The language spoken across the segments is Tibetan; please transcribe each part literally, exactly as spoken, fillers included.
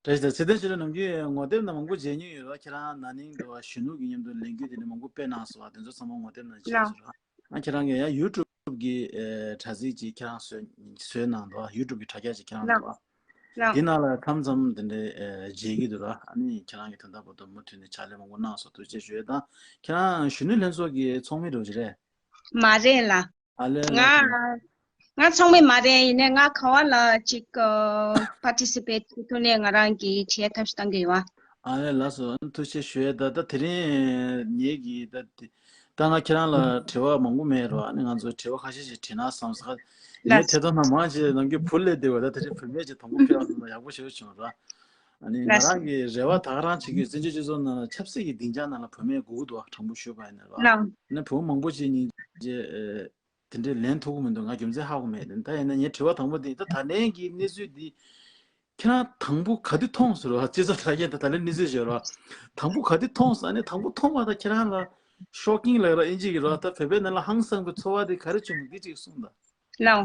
བཀྲ་ཤིས་བདེ་ལེགས། ཚེ་བརྟན་ཆོས་གྲགས་ནམ་རྒྱུན་ངོ་དེབ་ནང་མང་པོ་མཇལ་མྱོང་ཡོད་ར། ཁྱེད་རང་ན་ནིང་དུ་གཞོན་ནུ་གི་མཉམ་དུ་ལས་འགུལ་དེ་འདྲ་མང་པོ་སྤེལ་གནང་སོང་བ། དེ་ཚོ་ཚང་མ་ངོ་དེབ་ནང་མཇལ་ལགས། སོང་ར། ཨ་ཁྱེད་རང་གིས་ཡང་ཡུ་ཊུབ་གི་ཨེ་དྲ་ཚིགས་ཅིག་ཁྱེད་རང་བཟོས་བཟོས་གནང་འདུག་ཡུ་ཊུབ་གི་དྲ་རྒྱ་ཅིག་ཁྱེད་རང་ལགས། འདུག་ལགས། འདི་ནང་ལ་མཚམས་མཚམས་དེ་འདྲའི་ཨེ་མཇལ་གྱི་འདུག་ར། ཨ་ནི་ཁྱེད་རང་གིས་ད་ལྟ་བར་དུ་མུ་མཐུད་ནས་ཕྱག་ལས་མང་པོ་གནང་སོང་། ཐུགས་རྗེ་ཆེ་ཞུ་ཡས་དང་། ཁྱེད་རང་གཞོན་ནུ་ལྷན་ཚོགས་ཀྱི་ཚོགས་མི་འདྲ་བོ་ཅིག་རེད། མ་རེད་ལགས། ཨ་ལས། ང་ལགས་སོ། ང་ཚོགས་མི་མ་རེད། ཡིན་ནའི་ང་ག་བ་ལ་ཅིག་ཨ་པར་ཊི་སི་པེཊ་བྱེད་ཐུབ་ནའི་ང་རང་གིས་བྱེད་ཐབས་ཤིག་བཏང་གི་ཡོད། ཨ་ལས། ལགས་སོ། ཐུགས་རྗེ་ཆེ་ཞུ་ཡས། ད་ད་དེ་རིང་ངེད་ཀྱིས་ད་དེ་ད་ང་ཁྱེད་རང་ལ་དྲི་བ་མང་པོ་མེད་རོགས། ཨ་ནི་ང་ཚོ་དྲི་བ་ཁ་ཤས་ཤིག་དྲིས་ན་བསམ་སོང་། ངའི་ལགས་ཐད་གཏོང་ནང་མང་ཆེ་ནམ་རྒྱུན་བུ་སླེབས་བསྡད་པ། ད་དེ་རིང་བུད་མེད་ཅིག་དང་པོ་ཕེབས་སོང་ན་ཡག་པོ་ཞེ་པོ་བྱུང་ར། ཨ་ནི་ང་ལགས་སོ། རང་གི་རེ་བ་ད་ག་རང་བྱེད་ཀྱི་ཡོད། བཙན་བྱོལ་སྤྱི་ཚོགས་ནང་ལ་ཆབ་སྲིད་ཀྱི་སྡིངས་ཆ་ནང་ལ་བུད་མེད་དགོས་ཀྱི་འདུག་བ། དྲང་པོ་ཞུས་པ་ཡིན་ན་ར། ལགས། ཨ་ནི་བུ་མོ་མང་པོ་ཅིག་སྙིང་རྗེ་ཨེ། དེ་འདྲའི་ལན་ཐོབ་ཀྱི་མི་འདུག་ང་རྒྱུ་མཚན་ཧ་གོ་མེད། ད་ཡིན་ན་ངའི་དྲི་བ་དང་པོ་འདི། ད་ད་ལན་གྱི་གནས་ཚུལ་འདི་ཁྱེད་རང་དང་པོ་ག་དུས་མཐོང་སོང་ར། སྤྱི་ཚོགས་དྲ་རྒྱ་ད་ད་ལན་གནས་ཚུལ་བརྗོད་ར། དང་པོ་ག་དུས་མཐོང་སོང་། ཨ་ནི་དང་པོ་མཐོང་བ་དང་ཁྱེད་རང་ལ་ཤོག་ཀིང་ལབ་ར་ཨིན་ཇི་གི་ར། ད་བོད་པའི་ནང་ལ་ཧང་སངས་པའི་ཚོར་བ་འདི་ག་རེ་བྱུང་འདི་ཅིག་གསུངས་དང་། ལགས།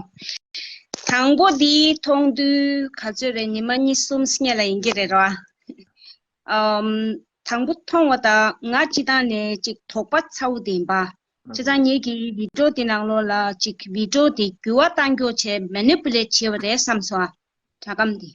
དང་པོ་འདི་མཐོང་དུས་ག་ཚོད་རེད། ཉི་མ་གཉིས་གསུམ་སྔོན་ལ་ཡིན་གྱི་རེད་ར། ཨམ། དང་པོ་མཐོང་བ་དང་ང་སྤྱི་བཏང་ནས་ཅིག་དོགས་པ་ཚ་བོ་དེ་ཡིན་པ། བྱས་ཙང་ངེད་ཀྱིས་བི་ཌི་ཡོ་དེ་ནང་ལོགས་ལ་ཅིག་བི་ཌི་ཡོ་དེ་འགྱུར་བ་གཏང་རྒྱུ་བྱས། མེ་ནི་པུ་ལེཊ་བྱས་པ་རེད་བསམ་སོང་། ཨ། དྲ་སྒམ་དེ་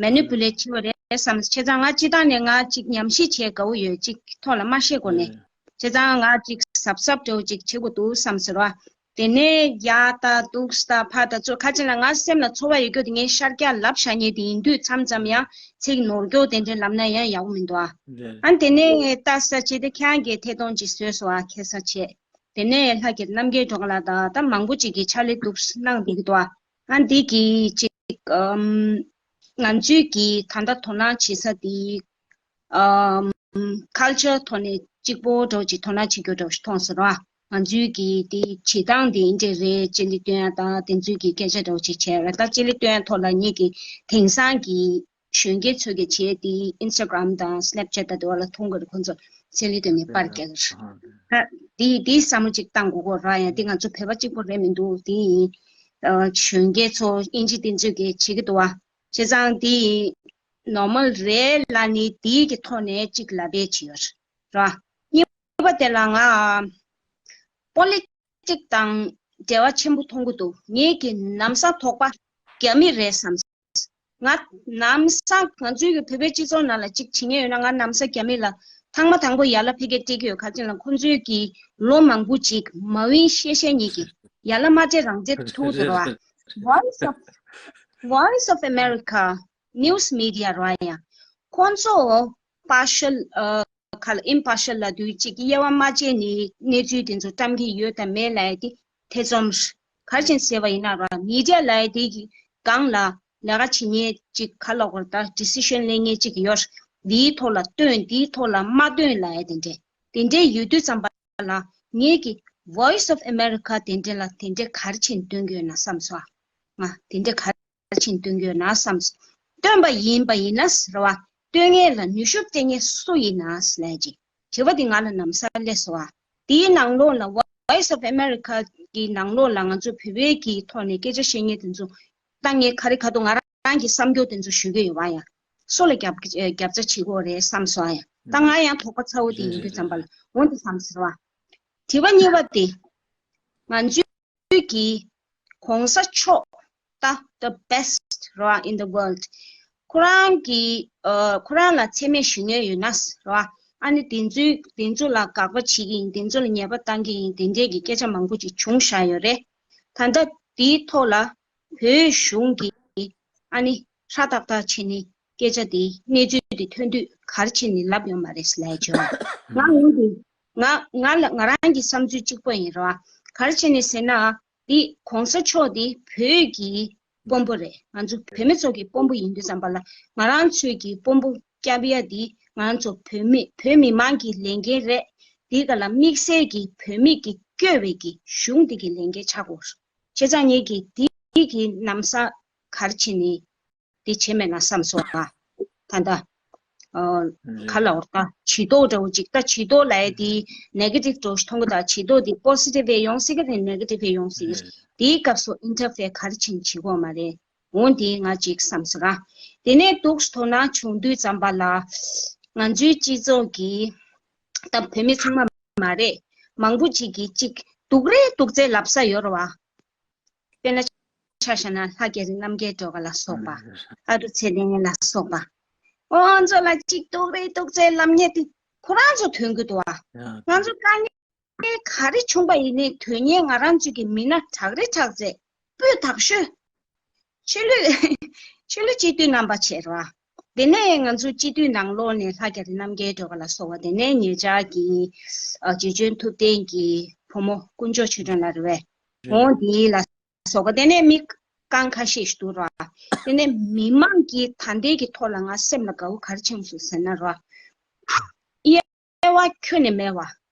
མེ་ནི་པུ་ལེཊ་བྱས་པ་རེད་བསམ། བྱས་ཙང་ང་སྤྱི་བཏང་ནས་ང་ཅིག་ཉམས་ཞིབ་བྱེད་དགའ་བོ་ཡོད། ཅིག་ཐོག་ལ་མ་ཤེས་གོ་ནས། བྱས་ཙང་ང་ཅིག་གཟབ་གཟབ་འདྲ་བོ་ཅིག་བྱེད་དགོས་འདུག་བསམ་ཟེར་བ། དེ་ནས་ཡ་ད་འདུག་ད་ཕ་ད་ཚོ་ཁ་ཅིག་ལ་ང་སེམས་ལ་ཚོར་བ་ཡོད་རྒྱུ་དེ་ངས་ཤར་རྒྱག་ལབ་བཞག་མཁན་དེ་ཡིན་དུས། མཚམས་མཚམས་ཡང་ཚིག་ནོར་འཁྱོག་དེ་འདྲ་ལབ་ན་ཡང་ཡག་པོ་མི་འདུག་ཨ། རེད། ཨ་ནི་དེ་ནས་ལྟ་ས་བྱས་ཏེ་ཁྱེད་རང་གིས་ཐད་གཏོང་ཅིག་བཟོས་སོང་ཨ། ཁ་སང་བྱས། དེ་ནས་ལྷ་སྐྱིད་རྣམ་རྒྱལ་སྒྲོལ་དཀར་ལགས་དང་ད་མང་པོ་ཅིག་གིས་ཕྱག་ལས་འདུག་གནང་བསྡད་ཀྱི་འདུག་ཨ། ཨ་ནི་འདི་གི་ཅིག་ཨམ། ང་ཚོའི་གི་ད་ལྟ་དོ་སྣང་བྱེད་ས་དེ། ཨམ། ཁལ་ཅར་ཐོག་ནས་གཅིག་པོ་འདྲ་བོ་ཅིག་དོ་སྣང་བྱེད་རྒྱུ་འདྲ་བོ་ཞིག་མཐོང་སོང་ར། ང་ཚོའི་གི་དེ་བྱེད་སྟངས་དེ་འདྲ་རེད་ཅེས་ལི་སྟོན་ཡ་དང་། དེ་ཚོའི་གི་སྐད་ཆ་འདྲ་བོ་ཅིག་བྱས་ར། ད་ཅེས་ལི་སྟོན་ཡ་ཐོག་ལ་ངེད་ཀྱི་དེང་སང་གི་གཞོན་སྐྱེས་ཚོ་གི་བྱས་དེ་ཨིན་སི་ཊ་གྷ་རམ་དང་སི་ནེབ་ཅེཊ་དང་དེ་བ་ལ་མཐོང་གི་རེད། ཁོང་ཚོ་ཅེས་ལི་སྟོན་ནས་པར་རྒྱག་གི་རེད། ད་དེ་དེ་བསམ་བློ་ཅིག་བཏང་དགོས་ཀྱི་རེད་ཡ། དེ་ང་ཚོ་བོད་པ་གཅིག་པོ་རེད་མི་འདུག་དེ་ཨ་གཞོན་སྐྱེས་ཚོ་ཨིན་ཇི་དེ་ཚོས་གི་བྱེད་ཀྱི་འདུག་བ། བྱས་ཙང་དེ་ནོར་མལ་རེད་ལབ་ནི་དེའི་གི་ཐོག་ནས་ཅིག་ལབ་པའི་བྱེད་ཡོད་ར། གཉིས་པ་དེ་ལ་ང་པོ་ལི་ཊིག་དང་འབྲེལ་བ་ཆེན་པོ་མཐོང་གི་འདུག་ངེད་ཀྱི་ལམ་སང་དོགས་པ་རྒྱ་མི་རེད་བསམ། ང་ལམ་སང་ང་ཚོའི་གི་བོད་པའི་སྤྱི་ཚོགས་ནང་ལ་ཅིག་བྱེད་མཁན་ཡོད་ན། ང་ལམ་སང་རྒྱ་མི་ལ་ཐེངས་མ་དང་པོ་ཡར་ལ་ཕ་གིར་སྤྲད་ཀྱི་ཡོད། ག་ཅི་ལ་ཁོང་ཚོའི་གི་ལོ་མང་པོ་ཅིག་མ་ཝིན་ཤེ་ཤེ་གཉིས་ཀྱི་ཡར་ལ་མ་སྤྲད་རང་སྤྲད་ཐུག་འདུག་ར། Voice of Voice of America news media ར་ཡ། ཁོང་ཚོ་partial ཨ་ཁ་ལ་impartial ལབ་དུས་ཅིག་དབྱེ་བ་མ་འབྱེད་ནས་གནས་ཚུལ་དེ་ཚོ་བཀྲམ་གྱི་ཡོད་དམ་མེད་ལབ་ཡ་དེ་ཐེ་ཚོམ་ག་རེ་བྱས་ནས་ཟེར་བ་ཡིན་ན་ར། མི་ཌི་ཡ་ལབ་ཡ་དེ་གི་སྒང་ལ་ལས་ཀ་བྱེད་མཁན་ཅིག་ག་ལབ་དགོས་རེད། ད་ཌི་སི་ཤན་ལེན་མཁན་ཅིག་ཡོད། འདིའི་ཐོག་ལ་བཏོན། འདིའི་ཐོག་ལ་མ་བཏོན་ལབ་ཡ་དེ་འདྲས་དེ་འདྲས་ཡོད་དུས་ཙམ་པ་ལ་ངེད་ཀྱི་Voice of America དེ་འདྲས་ལ་དེ་འདྲས་ག་རེ་བྱས་ནས་སྟོན་གྱི་ཡོད་ན་བསམ་སོང་ཨ། ང་དེ་འདྲས་ག་རེ་བྱས་ནས་སྟོན་གྱི་ཡོད་ན་བསམ། སྟོན་པ་ཡིན་པ་ཡིན་ན་ཟེར་བ། སྟོན་མཁན་ལ་ནུས་ཤུགས་སྤྲད་མཁན་སུ་ཡིན་ན་ལབ་ཅིག་དྲི་བ་འདི་ང་ལ་ལམ་སང་སླེབས་སོང་བ། དེའི་ནང་ལོགས་ལ་Voice of America གི་ནང་ལོགས་ལ་ང་ཚོ་བོད་པའི་གི་ཐོག་ནས་སྐད་ཆ་བཤད་མཁན་དེ་ཚོ་ད་ངས་ག་རེ་ག་དུས་ང་རང་གི་བསམ་སྐྱོ་དེ་ཚོ་ཞུ་གི་ཡོད་བ་ཡ། སུ་ལ་རྒྱབ་རྒྱབ་རྩ་བྱེད་དགོས་རེད་བསམ་སོང་ཨ་ཡ། ད་ང་ཡང་དོགས་པ་ཚ་བོ་དེ་ཡིན་དུས་ཙམ་པ་ལ་འོ་འདི་བསམ་ཟེར་བ། དྲི་བ་གཉིས་པ་དེ། ང་ཚོའི་གི་གོང་ས་མཆོག་ད་the best ར་in the world ཁོ་རང་གི་ཨ་ཁོ་རང་ལ་མཚན་སྨད་ཞུ་མཁན་ཡོད་ན་ར། ཨ་ནི་དེ་ཚོའི་དེ་ཚོ་ལ་དགག་པ་བྱེད་ཀྱི་ཡིན། དེ་ཚོ་ལ་ཉེས་པ་བཏང་གི་ཡིན། དེ་འདྲས་ཀྱི་སྐད་ཆ་མང་པོ་ཅིག་བྱུང་བཞག་ཡོད་རེད། ད་ལྟ་དེའི་ཐོག་ལ་བོད་གཞུང་གིས་ཨ་ནི་ཧྲ་ཏག་ཏག་བྱས་ནས་སྐད་ཆ་དེ་གནས་ཚུལ་དེ་ཐོན་དུས་ག་རེ་བྱས་ནས་ལབ་ཡོད་མ་རེད་ལབ་བྱས། ང་ངོས་དེ་ང་ང་ལ་ང་རང་གི་བསམ་ཚུལ་གཅིག་པོ་ཡིན་ར། ག་རེ་བྱས་ནས་ཟེར་ན། འདི་གོང་ས་མཆོག་འདི་བོད་ཀྱི་དཔོན་པོ་རེད། ང་ཚོ་བོད་མི་ཚོ་གི་དཔོན་པོ་ཡིན་དུས་ཙམ་པ་ལ་ང་རང་ཚོའི་གི་དཔོན་པོ་སྐྱབས་ཡ་འདི་ང་རང་ཚོ་བོད་མི་བོད་མི་མང་གི་ལས་འགན་རེད། འདི་ག་ལ་དམིགས་བསལ་གྱི་བོད་མི་གི་བསྐྱོད་པའི་གི་གཞུང་འདི་གི་ལས་འགན་ཆགས་དགོས། བྱས་ཙང་ངེད་ཀྱིས་འདི་གི་ལམ་སང་ག་རེ་བྱས་ནས་འདི་བྱས་མེད་ན་བསམ་སོང་ང་། ད་ལྟ་ཨ་ག་ལ་འོར་ད་བྱི་དོར་འདྲ་བོ་ཅིག་ད་བྱི་དོར་ལབ་ཡ་དེ་negative འདྲ་བོ་ཞིག་མཐོང་གི། ད་བྱི་དོར་དེ་positive ཡོང་སྲིད་ཀྱི་རེད། negative ཡོང་སྲིད་ཀྱི་རེད། དེའི་སྐབས་སུ་interfere ག་རེ་བྱས་ནས་བྱེད་དགོས་མ་རེད། འོ་འདི་ང་ཅིག་བསམ་སོང་ང་། དེ་ནས་འདུག་དོ་སྣང་བྱུང་དུས་ཙམ་པ་ལ། ང་ཚོའི་སྤྱི་ཚོགས་ཀྱི་ད་བོད་མི་ཚང་མ་མ་རེད། མང་པོ་ཅིག་གིས་ཅིག་སྡུག་རེད་སྡུག་ཚེ་ལབ་ས་ཡོད་རེད་བ། དཔེར་ན་ཆ་བཞག་ན་ལྷ་རྒྱ་རི་རྣམ་རྒྱལ་སྒྲོལ་དཀར་ལ་སོགས་པ། ཨ་རུ་ཚེ་བརྟན་ལ་སོགས་པ། ཨོ་ང་ཚོ་ལ་ཅིག་སྡུག་རེད་སྡུག་ཚེ་ལབ་མཁན་དེ་ཁོ་རང་ཚོ་དོན་གྱི་འདུག་བ། ང་ཚོ་དཀའ་ངལ་ག་རེ་བྱུང་པ་ཡིན་ནའི་དོན་གཉེར་ང་རང་ཚོ་གི་མི་སྣ་དྲག་རེ་དྲག་ཚེ་སྤུས་དག་ཤོས། ཆོས་ལུགས་ཆོས་ལུགས་སྤྱི་འཐུས་རྣམ་པ་བྱས་ར། དེ་ནས་ང་ཚོ་སྤྱི་འཐུས་ནང་ལོགས་ནས་ལྷ་རྒྱ་རི་རྣམ་རྒྱལ་སྒྲོལ་དཀར་ལ་སོགས་པ། དེ་ནས་ཉེ་ཆར་གྱི་ཨ་རྗེ་བཙུན་ཐུབ་བསྟན་གྱི་བུ་མོ་དཀོན་མཆོག་ཆོས་སྒྲོན་ལགས་རེད་བས། འོང་དེ་ལ་སོགས་པ། དེ་ནས་མི་རྐང་ཁ་ཤས་ཤིག་འདུག་ར། དེ་ནས་མི་མང་གི་ད་ལྟའི་གི་ཐོག་ལ་ང་སེམས་ལ་དགའ་བོ་ག་རེ་བྱུང་སོང་ཟེར་ན་ར། དབྱེ་བ་ཁྱོན་ནས་མེད་པ་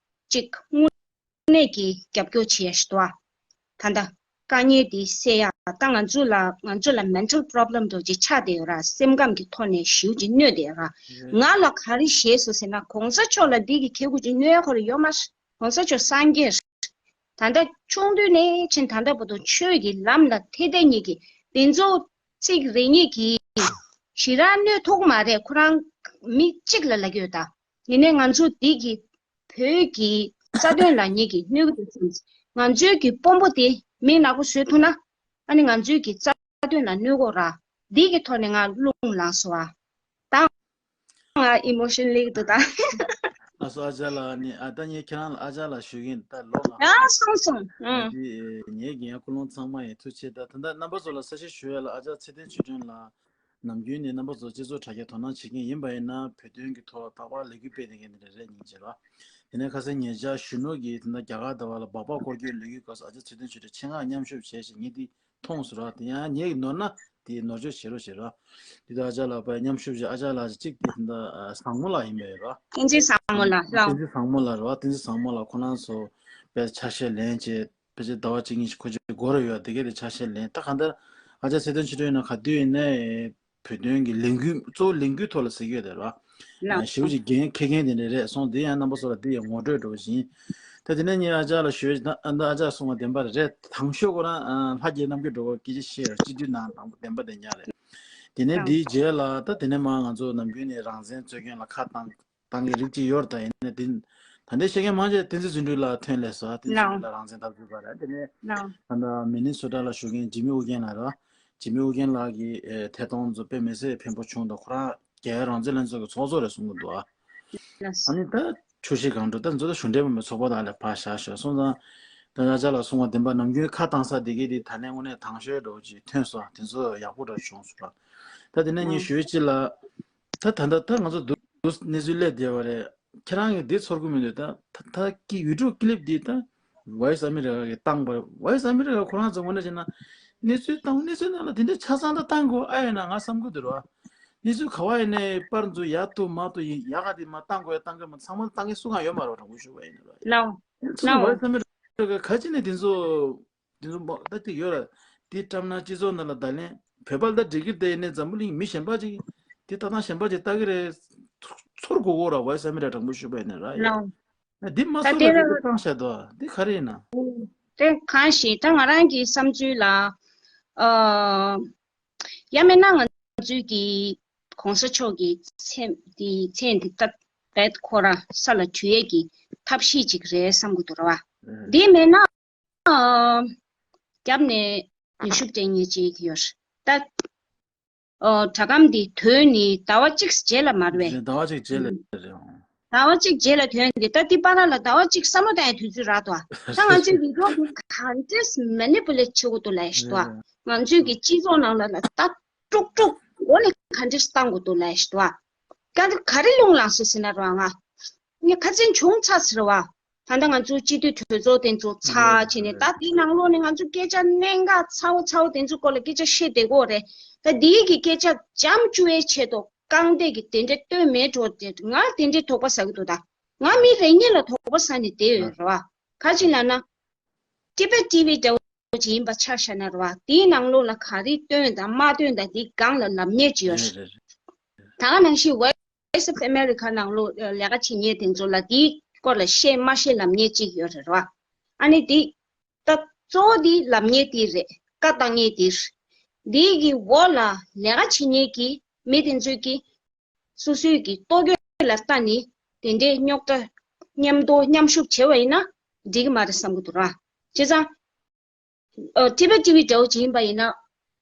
ཅིག་དངོས་གནས་ཀྱི་རྒྱབ་སྐྱོར་བྱེད་ཡ་ཞིག་འདུག་ཨ། ད་ལྟ་དཀའ་ངལ་འདི་སེལ་ཡ། ད་ང་ཚོ་ལ་ང་ཚོ་ལ་mental problem་འདྲ་ཅིག་ཆགས་བསྡད་ཡོད་ར། སེམས་ཁམས་ཀྱི་ཐོག་ནས་ཞེ་པོ་ཅིག་གནོད་བསྡད་ཡོད་ར། ང་ལ་ག་རེ་ཤེས་སོང་ཟེར་ན་གོང་ས་མཆོག་ལ་འདི་གི་ཁེ་གུ་ཅིག་གནོད་ཡ་ཁོ་ར་ཡོད་མ་རེད། གོང་ས་མཆོག་སངས་རྒྱས་རེད། ད་ལྟ་ཆུང་དུས་ནས་ཕྱིན་ད་ལྟ་བར་དུ་ཆོས་ཀྱི་ལམ་ལ་ཐེ་ཏེ་ཉིད་ཀྱི་དེ་ཚོ་ཚིག་རེ་གཉིས་ཀྱིས་ཞེ་དྲག་གནོད་ཐུབ་མ་རེད། ཁོ་རང་མི་གཅིག་ལ་ལབ་ཀྱི་ཡོད་ད། ཡིན་ནའི་ང་ཚོ་འདི་གི་བོད་ཀྱི་རྩ་དོན་ལ་ཉིད་ཀྱི་གནོད་ཀྱི་འདུག་བསམ། ང་ཚོའི་གི་དཔོན་པོ་དེ་མི་ནག་པོ་བཟོས་ཐུབ་ན། ཨ་ནི་ང་ཚོའི་གི་རྩ་དོན་ལ་གནོད་གོ་ར། འདི་གི་ཐོག་ནས་ང་རླུང་ལངས་སོང་བ། ད་ང་emotionally་འདུག་ད། ཨ་སོ་ཨ་ཅག་ལགས་ནི་ཨ་ད་ངས་ཁྱེད་རང་ལ་ཨ་ཅག་ལགས་ཞུ་གི་ཡིན། ད་ལོ་ང་ཡ་སོང་སོང་། ཨ་ཨང་། འདི་ངའི་འགན་ཡང་ཀུན་སློང་ཚང་མ་ཡིན། ཐུགས་ཆེ། ད་ད་ལྟ་རྣམ་པ་ཚོ་ལ་གསལ་བཤད་ཞུ་ཡ་ལ་ཨ་ཅག་ཚེ་བརྟན་ཆོས་སྒྲོན་ལགས་ནམ་རྒྱུན་ནས་རྣམ་པ་ཚོ་སྤྱི་ཚོགས་དྲ་རྒྱ་དོ་སྣང་བྱེད་མཁན་ཡིན་པ་ཡིན་ན་བོད་དོན་གྱི་ཐོག་ལ་རྟག་པར་ལས་འགུལ་སྤེལ་བསྡད་མཁན་དེ་འདྲ་རེད་སྙིང་རྗེ་ར། དེ་ནས་ཁ་སང་ཉེ་ཆར་གཞོན་ནུ་གིས་ད་ལྟ་རྒྱ་གར་ཟླ་བ་ལ་སྦག་སྦག་སྐོར་སྐྱོད་ལས་འགུལ་སྐབས་སུ་ཨ་ཅག་ཚེ་བརྟན་ཆོས་སྒྲོན་ཆེད་མངགས་མཉམ་ཞུགས་བྱས་ཤིང་ངས་འདི་མཐོང་སོང་ར། དེ་ཡང་ངས་ནོར་ན་དེ་ནོར་བཅོས་བྱེད་རོགས་བྱེད་རོགས། དེ་དུས་ཨ་ཅག་ལགས་པས་མཉམ་ཞུགས་བྱས། ཨ་ཅག་ལགས་གཅིག་དེ་ད་ལྟ་བཟང་མོ་ལགས་ཡིན་པས་རོ། བསྟན་འཛིན་བཟང་མོ་ལགས་ལགས། བསྟན་འཛིན་བཟང་མོ་ལགས་རོ། བསྟན་འཛིན་བཟང་མོ་ལགས་ཁོ་རང་ཚོ་པས་ཆ་ཤས་ལེན་བྱས་པས་ཆ་ཟླ་བ་གཅིག་གཉིས་ཤིག་ཁོ་ཚོས་འགོར་ཡོད། དེ་གས་དེ་ཆ་ཤས་ལེན། ད་གང་ལྟར་ཨ་ཅག་ཚེ་བརྟན་ཆོས་སྒྲོན་ཡིན་ན་ག་དུས་ཡིན་ནའི་བོད་དོན་གྱི་ལས་འགུལ་གཙོ་བོ་ལས་འགུལ་ཐོག་ལ་ཟེར་གྱི་ཡོད་དེ་རོ། ལགས། ཞེ་པོ་ཅིག་འགན་འཁྱེར་མཁན་དེ་འདྲ་རེད་སོང་། དེ་ཡང་རྣམ་པ་ཚོ་ལ་དེ་ཡང་ངོ་སྤྲོད་འདྲ་བོ་ཞིག་ཡིན། ད་དེ་ནས་ངས་ཨ་ཅག་ལ་ཞུས། ད་ཨ་ད་ཨ་ཅག་གསུངས་པ་བདེན་པ་རེད། དང་ཤོས་ཁོ་རང་ཨ་ལྷ་རྒྱལ་རྣམ་རྒྱལ་སྒྲོལ་དཀར་སྐད་ཆ་བཤད་ཡོད། སྤྱི་འཐུས་ནང་དང་བདེན་པ་བདེན་རྐྱང་རེད། དེ་ནས་ལགས། དེའི་རྗེས་ལ་ད་དེ་ནས་མར་ང་ཚོ་ནམ་རྒྱུན་ནས་རང་བཙན་རྩོད་མཁན་ལ་ཁ་བཏང་བཏང་གི་རིགས་ཅིག་ཡོད་རེད། ད་ཡིན་ནའི་དེ་ད་ལྟའི་བཤད་མཁན་མང་ཆེ་བསྟན་འཛིན་རྫུ་འཕྲུལ་ལགས་ཐོན་སླེབས་སོང་། བསྟན་འཛིན་རྫུ་འཕྲུལ་ལགས་རང་བཙན་འཐབ་རྩོད་པ་རེད། དེ་ནས་ལགས། ད་ལྟ་མི་ནི་སོ་ཊ་ལ་བཞུགས་མཁན་འཇིགས་མེད་ཨུ་རྒྱན་ལགས་རེད། འཇིགས་མེད་ཨུ་རྒྱན་ལགས་ཀྱི་ཨེ་ཐད་གཏོང་ཚོ་དཔེ་མི་སྲིད་ཕན་པོ་བྱུང་འདུག་ཁོ་རང་རྒྱལ་བའི་རང་བཙན་ལྷན་ཚོགས་ཀྱི་ཚོགས་གཙོ་རེད་གསུང་གི་འདུག་ཨ། ལགས། ཨ་ནི་ད་ཆོས་བཤད་གང་འགྲོ་ད་ཚོ་ད་གཞུང་འབྲེལ་མ་མི་ཚོགས་པ་དག་ལ་ཕར་བཞག་ཞོག་སོང་ཙང་། ད་ང་ཅག་ལ་གསུང་བ་བདེན་པ་ནམ་རྒྱུན་ཁ་བཏང་ས་དེ་གས་དེ་ད་ལན་དངོས་གནས་དང་ཤོས་འདྲ་བོ་ཅིག་ཐོན་སོང་། དེ་ཚོ་ཡག་པོ་འདྲ་བྱུང་སོང་ར། ད་དེ་ནས་ངས་ཨང་། ཞུ་ཡས་ཅིག་ལ། ད་ད་ད་ད་ང་ཚོ་འདུག་འདུག་གནས་ཚུལ་སླེབས་བསྡད་པ་རེད། ཁྱེད་རང་གིས་འདི་ཚོར་གི་མི་འདུག་ད་ད་ད་ཀི་ཡུ་ཊུབ་ཀི་ལིབ་འདི་ད་Voice America་གིས་བཏང་པ་རེད། Voice America་ཁོ་རང་ཚོ་དངོས་གནས་བྱས་ན་གནས་ཚུལ་བཏང་། གནས་ཚུལ་ནང་ལ་དེ་འདྲ་ཆ་ཚང་ད་བཏང་དགོས་ཨ་ཡོད་ན་ང་བསམ་གི་འདུག་ར། གནས་ཚུལ་ག་བ་ཡིན་ནའི་པར་འཛུལ་ཡག་ཏུ་མ་ཏུ་ཡིན་ཡག་ག་དེ་མ་བཏང་དགོས་ཡ་བཏང་གི་མ་ཚང་མ་བཏང་གི་སུ་གང་ཡོད་མ་རེད། དྲང་པོ་ཞུ་བ་ཡིན་ན་ར། ལགས། ཚུར་Voice America་ག་ཅི་ནས་དེ་ཚོ་དེ་ཚོ་མ་ད་དེ་ཡོད་ར། དེ་བཀྲམ་ན་སྤྱི་ཚོགས་ནང་ལ་བརྡ་ལན་བོད་པ་ལ་ད་འགྲིག་གི་རེད། ད་ཡིན་ནའི་འཛམ་བུ་གླིང་མི་གཞན་པ་ཅིག་དེ་ལྟ་སྟངས་གཞན་པ་ཅིག་ལྟ་གི་རེད། ཚོར་དགོས་གོ་ར། Voice America་དྲང་པོ་ཞུ་བ་ཡིན་ན་ར། ཡ་ལགས། འདི་མ་ད་སོང་ལ་དེ་ལ་དེ་བཏང་བཞག་འདུག་དེ་ག་རེ་ཡིན་ན། དེ་གང་ཞིག་ད་ང་རང་གི་བསམ་ཚུལ་ལ། ཨ། ཡང་མིན་ན་ང་ཚོའི་གི་གོང་ས་མཆོག་གི་མཚན་འདི་མཚན་འདི་ད་རྦད་ཁོ་རང་ས་ལ་འཇུ་ཡས་ཀྱི་ཐབས་ཤེས་ཅིག་རེད་བསམ་གི་འདུག་ར་བ། ཨེ། འདི་མིན་ན། ཨ། རྒྱབ་ནས་ནུས་ཤུགས་སྤྲད་མཁན་ཅིག་ཡོད་རེད་ད། ཨོ། སྒྲ་སྒམ་འདི་ཐོན་ནས་ཟླ་བ་གཅིག་རྗེས་ལ་མ་རེད་པས། ཟླ་བ་གཅིག་རྗེས་ལ་རེད། ཟླ་བ་གཅིག་རྗེས་ལ་ཐོན་ཏེ་ད་འདི་བར་ལ་ཟླ་བ་གཅིག་བསམ་བློ་བཏང་ཡའི་དུས་ཚོད་རག་འདུག་ད་ང་ཚོའི་ཡིག་ཐོག་འདི་ག་འདྲས་མེ་ནི་པུ་ལེ་ཊི་བྱེད་དགོས་འདུག་ལབ་ཡ་ཞིག་འདུག་ང་ཚོའི་གི་སྤྱི་ཚོགས་ནང་ལ་ལ་ད་དཀྲུག་དཀྲུག་འོ་ལེ་ག་འདྲས་བཏང་དགོས་འདུག་ལབ་ཡ་ཞིག་འདུག་ཀ་འདི་ག་རེ་རླུང་ལངས་སོང་ཟེར་ན་ར་ང་། ངས་ཁ་སང་བྱུང་ཚར་ཟེར་བ། ད་ལྟ་ང་ཚོ་སྤྱི་འཐུས་གྲོས་ཚོགས་དེ་ཚོ་ཚར་བྱས་ནས་ད་དེའི་ནང་ལོགས་ནས་ང་ཚོ་སྐད་ཆ་གནད་འགག་ཚ་བོ་ཚ་བོ་དེ་ཚོ་སྐོར་ལ་སྐད་ཆ་བཤད་བསྡད་ཀྱི་ཡོད་རེད། ད་དེའི་གི་སྐད་ཆ་འཇམ་བཅུག་པའི་ཆེད་དུ་རྐང་སྟེགས་ཀྱི་དེ་འདྲའི་སྟོན་མེད་འགྲོ་དེ་ང་དེ་འདྲའི་དོགས་པ་ཟ་གི་འདུག་ད་ང་མི་རེ་གཉིས་ལ་དོགས་པ་ཟ་ནས་བསྡད་ཡོད་རེད་བ། ག་ཅི་ལབ་ན། ཊི་བེཊ་ཊི་ཝི་འདྲ་བོ་ཅིག་ཡིན་པ་ཆ་བཞག་ན་རེད་བ། དེའི་ནང་ལོགས་ལ་ག་རེ་སྟོན་དང་མ་སྟོན་དང་དེའི་སྒང་ལ་ལབ་མཁན་ཅིག་ཡོད་རེད། རེད་རེད། ད་ག་ནང་བཞིན་Voice of America་ནང་ལོགས་ལས་ཀ་བྱེད་མཁན་དེ་ཚོ་ལ་དེའི་སྐོར་ལ་བཤད་མ་བཤད་ལབ་མཁན་ཅིག་ཡོད་རེད་བ། ཨ་ནི་དེ་ད་གཙོ་བོ་དེ་ལབ་མཁན་དེ་རེད། བཀའ་བཏང་མཁན་དེ་རེད། དེའི་གི་འོག་ལ་ལས་ཀ་བྱེད་མཁན་གྱི་ མི་དེ་ཚོས་ཀྱིས་སོ་སོའི་གི་ལྟོ་གོས་ལ་ལྟ་ནས་དེ་འདྲའི་རྙོག་དྲ་མཉམ་དུ་མཉམ་ཞུགས་བྱས་པ་ཡིན་ན་འགྲིག་གི་མ་རེད་བསམ་གྱི་འདུག་ར། བྱས་ཙང་། ཨ། ཊི་བེཊ་ཊི་བི་འདྲ་བོ་ཅིག་ཡིན་པ་ཡིན་ན།